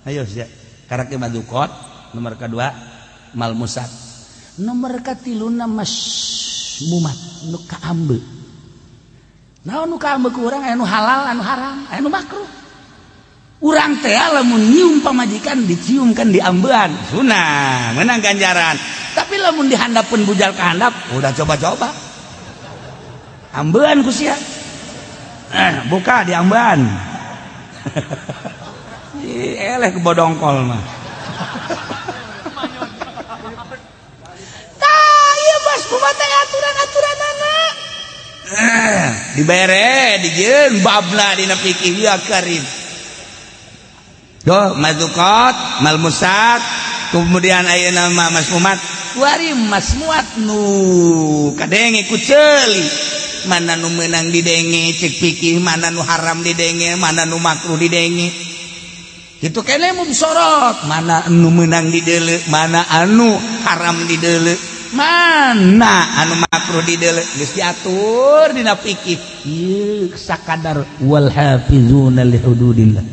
ayo sia karakter madukot nomor kedua malmusat nomor katiluna masmumat nu kaambe naon nu kaambe ku urang aya nu halal anu haram aya nu makruh urang teh lamun nyium pamajikan dicium kan diambean sunah menang ganjaran tapi lamun dihandapeun bujal ka handap udah coba-coba ambean ku sia buka diambean. Eleh kebodongkol mah. Tah ieu bos kumaha teh aturan-aturanana. Dibere dijieun babna dina fikih ya karim. Tuh mazukot, malmusat, kemudian ayeuna mah masmumat, kuari masmuat nu kadenge ku ceuli. Mana nu meunang didenge cek fikih, mana nu haram didenge, mana nu makruh didenge. Itu kene mubsorot, mana anu menang di deuleu, mana anu haram di deuleu, mana anu makruh di deuleu, geus diatur dina fikih. Ieu sakadar wal hafizuna li hududillah.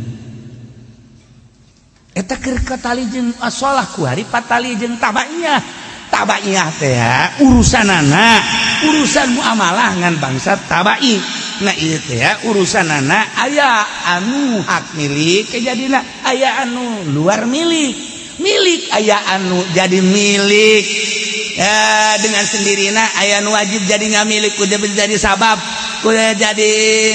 Eta keur katali jeung asolah kuari patali jeung tabaiyah. Tabaiyah teh urusanana, urusan muamalah ngan bangsa tabai. Nah ieu teh urusanana aya anu hak milik jadina aya anu luar milik. Milik aya anu jadi milik dengan sendirina aya anu wajib jadi ngamilik kudu jadi sabab kudu jadi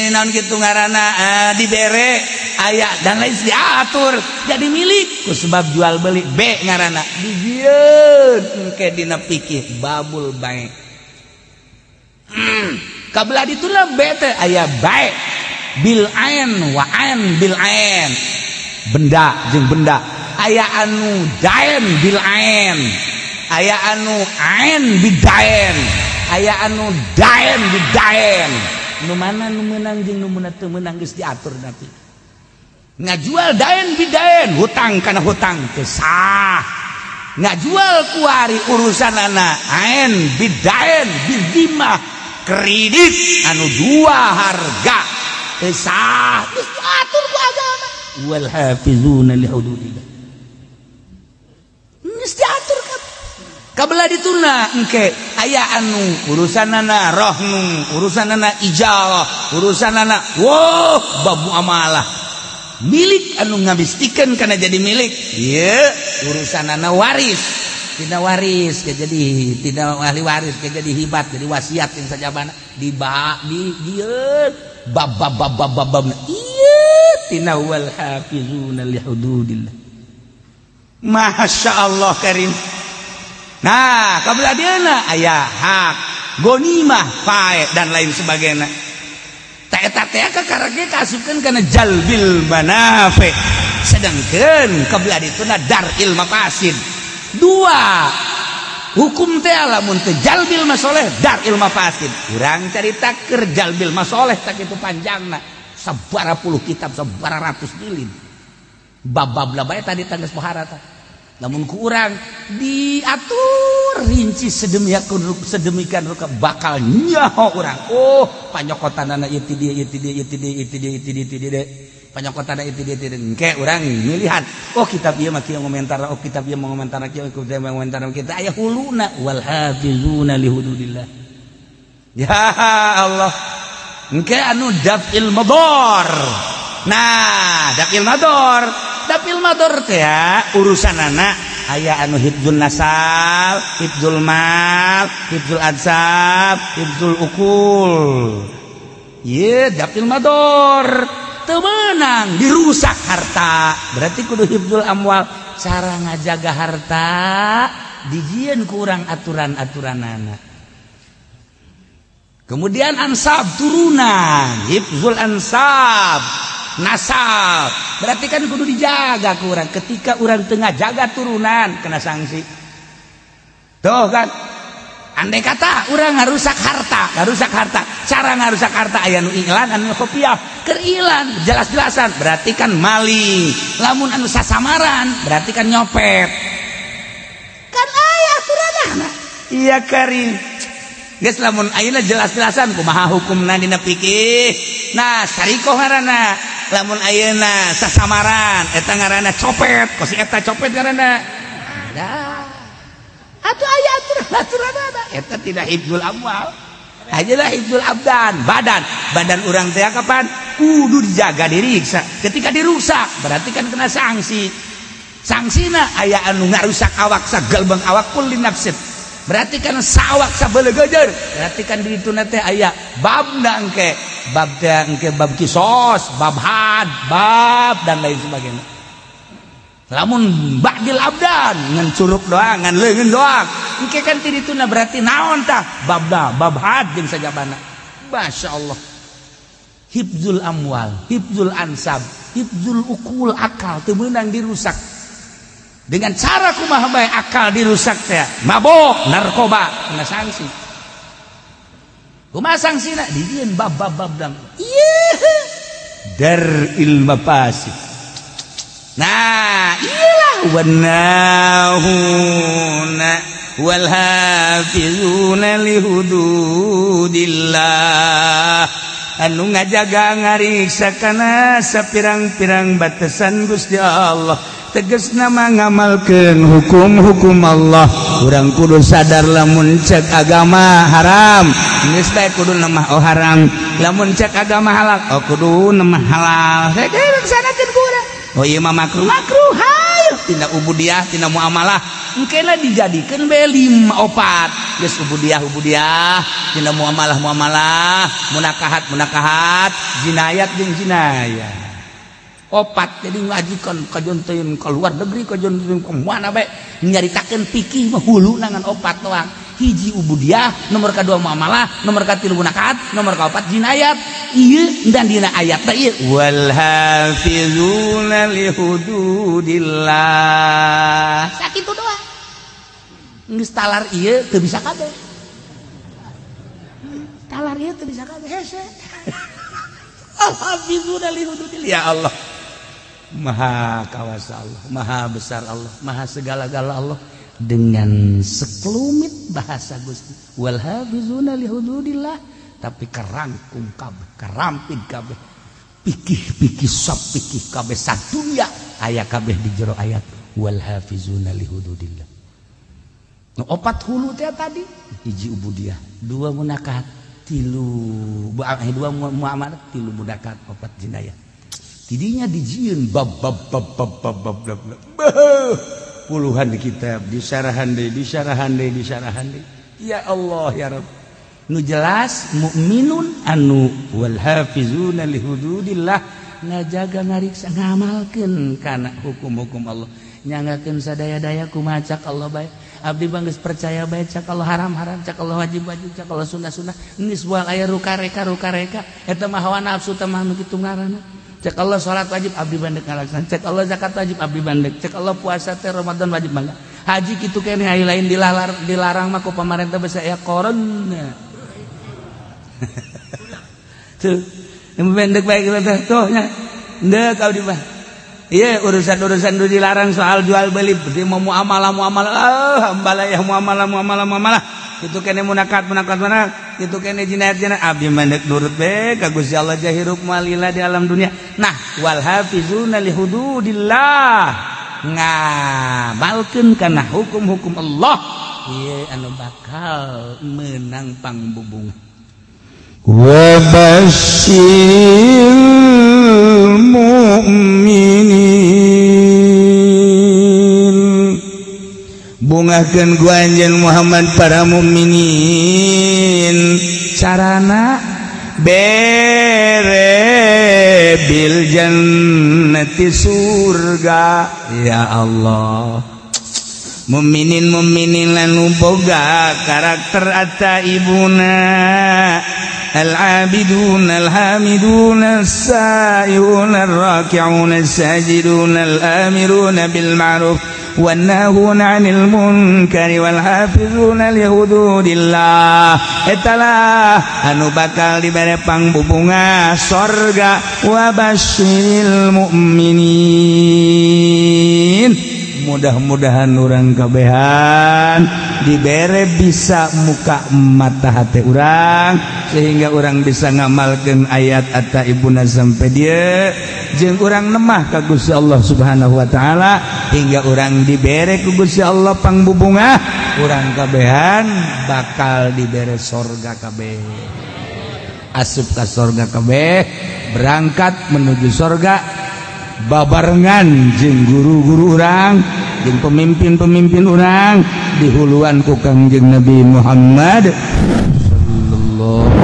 naon kitu ngaranna dibere aya dan lain diatur jadi milik ku sebab jual beli B ngaranna dijieun engke dina fikih babul bai. Kabelah dituna B teh aya bae bil ain wa ain bil ain benda jeung benda aya anu daen bil ain aya anu ain bidaen aya anu daen bidaen nu mana nu meunang jeung nu teu meunang geus diatur nanti ngajual daen bidaen hutang kana hutang teu sah ngajual kuari urusanana ain bidaen bidimah kredit anu dua harga teu sah geus diatur ku agama wal hafizuna li hududillah geus diatur kabelah dituna engke aya anu urusanana rohnu urusanana ijarah urusanana wah bab muamalah milik anu ngabistikeun kana jadi milik ieu urusanana waris tidak waris jadi tidak ahli waris jadi hibat jadi wasiat yang sajabana di ba di dieu bab bab bab bab bab ieu tina wal hafizuna li hududillah. Masya Allah karim. Nah kabelah dieuna aya hak gonimah fae dan lain sebagainya. Ta eta teh kakarake kaasupkeun kana jalbil manafi. Sedangkeun kabelah dituna daril mafasid. Dua hukum teh lamun teu jalbil masoleh daril mafasid. Urang carita keur jalbil masoleh tak kitu panjangna sabaraha puluh kitab sabaraha ratus jilid. Bab-bab bae tadi tanggeus pohara tah. Lamun ku urang diatur rinci sedemikian rupa bakal nyaho urang. Oh, panyokotanana ieu ti dieu ieu ti dieu ieu ti dieu ieu ti dieu ieu ti dieu ti dieu. Panyokotanana ieu ti dieu ti dieu. Engke urang milihan. Oh, kitab ieu mah kieu ngomentar, oh kitab ieu ngomentar kieu, kitab ieu ngomentar kita aya huluna wal hafizuna li hududillah. Ya Allah. Engke anu daf'il madar. Nah, daf'il madar. Daf'il madar teh urusan anak aya anu hifdzul nasab, hifdzul mal, hifdzul ansab, hifdzul ukul. Ye, daf'il madar teu meunang dirusak harta. Berarti kudu hifdzul amwal, cara ngajaga harta dijieun ku urang aturan-aturanana. Kemudian ansab turunan, hifdzul ansab, nasab. Berarti kan kudu dijaga ku urang. Ketika urang tengah jaga turunan kena sanksi. Tuh kan. Andai kata urang ngarusak harta, ngarusak harta. Cara ngarusak harta aya nu iklan anu kopiah, keur ilan jelas-jelasan berarti kan maling. Lamun anu sasamaran berarti kan nyopet. Kan aya aturanana. Iya karim. Geus lamun ayeuna jelas-jelasan kumaha hukumna dina fikih. Nah, sarikoh ngaranna. Lamun ayeuna sasamaran eta ngaranna copet, kos eta copet ngaranna. Dah. Atuh aya aturan-aturanana. Eta tidak hifdzul amwal. Ajalah hifdzul abdan, badan. Badan urang teh kapan kudu dijaga diriksa. Ketika dirusak berarti kan kena sanksi. Sanksina aya anu ngarusak awak sagalbang awak kulli nafsin. Berarti kan sawak sabelegejer. Berarti kan di dituna teh aya babna engke, bab teh engke bab kisos, bab had, bab dan lain sebagainya. Lamun ba'dil abdan ngan curug doang, ngan leungeun doang. Engke kan ti dituna berarti naon tah? Babna, bab had jeung sajabana. Masyaallah. Hifdzul amwal, hifdzul ansab, hifdzul ukul, akal teu meunang dirusak. Dengan cara kumaha bae akal dirusak teh, mabok, narkoba, kena sanksi. Kumaha sanksina? Dijieun bab bab bab dang. Ieu daril mafasid. Nah, iyalah wanahuna wal hafizuna li hududillah. Anu ngajaga ngariksa kana sapirang-pirang batasan Gusti Allah. Tegasna mah ngamalkeun hukum-hukum Allah. Urang kudu sadar lamun cek agama haram, geus bae kudu nemah oh haram. Lamun cek agama halal, oh kudu nemah halal. Laksanakeun ku urang. Oh ieu mah makruh, makruh hayu tina ubudiah, tina muamalah. Engkena dijadikeun bae 5 4. Geus ubudiah ubudiah, tina muamalah muamalah, munakahat munakahat, jinayat jeung jinayat. Opat jadi ngajikan kajonteun ke luar negeri kajonteun ke mana bae nyaritakeun fikih mah huluna ngan opat doang. Hiji ubudiah, nomor kadua muamalah, nomor katilu munakahat, nomor kaopat jinayat. Ieu dan dina ayat teh ieu wal hafizuna li hududillah. Sakitu doang. Geus talar ieu teu bisa kabeh. Talar ieu teu bisa kabeh hese. Al hafizuna li hududillah. Ya Allah. Maha kawasa Allah, maha besar Allah, maha segala-gala Allah. Dengan sekelumit bahasa Gusti wal hafizuna li hududillah, tapi kerangkum kabeh, kerampit kabeh, pikih-pikih sop pikih kabeh sadunya aya kabeh di jero ayat wal hafizuna li hududillah. Nu opat hulu teh tadi, hiji ubudiah, dua munakahat, tilu dua muamalah, tilu munakahat, opat jinayah. Tidinya dijieun bab bab bab bab bab bab bab. Puluhan kitab disyarahan deui, disyarahan deui, disyarahan deui. Ya Allah ya Rabb. Nu jelas mukminun anu wal hafizuna li hududillah, ngajaga ngariksa ngamalkeun kana hukum-hukum Allah. Nyanggakeun sadaya-daya kumaha cak Allah bae. Abdi bang geus percaya bae cak Allah haram-haram, cak Allah wajib-wajib, cak Allah sunnah-sunnah. Geus buang aya rukareka-rukareka eta mah hawa nafsu teh mah nu kitu ngaranna. Cek Allah salat wajib abdi bandek ngalaksanan, cek Allah zakat wajib abdi bandek, cek Allah puasa teh Ramadan wajib bangga. Haji kitu keneh aya lain dilarang mah ku pamarentah basa aya corona. Tuh, yang pendek bae teh tuh nya. Ndek abdi mah. Iya urusan-urusan nu dilarang soal jual beli berarti mau muamalah muamalah ambalayah muamalah muamalah muamalah kitu kene munakat munakat mana kitu kene jinayat jinayat abdi mah deuk nurut be ka Gusti Allah jahirup malila di alam dunia. Nah wal hafizuna li hududillah ngamalkeun kana hukum-hukum Allah ieu anu bakal menang pangbubungan. Wa basyiril mu'minin bungahkeun ku anjeun Muhammad para mukminin carana bere bil jannati surga. Ya Allah mukminin mukminin lanu boga karakter ataibuna al-abidun al-hamidun as-sa'ihun ar-raki'un as-sajidun al-amirun bil ma'ruf wan-nahun 'anil munkari wal hafizuna li hududillah. Etalah anu bakal dibere pangbubunga sorga. Wa basyiril mu'minin. Mudah-mudahan urang kabehan dibere bisa muka mata hati urang sehingga urang bisa ngamalkeun ayat ata ibuna sampai dia jeung urang nemah ka Gusti Allah Subhanahu wa taala hingga urang dibere ku Gusti Allah pangbubungah urang kabehan bakal dibere sorga kabeh, asup ka sorga kabeh, berangkat menuju sorga babarengan jeung guru-guru urang jeung pemimpin-pemimpin urang dihuluan ku Kangjeng Nabi Muhammad sallallahu.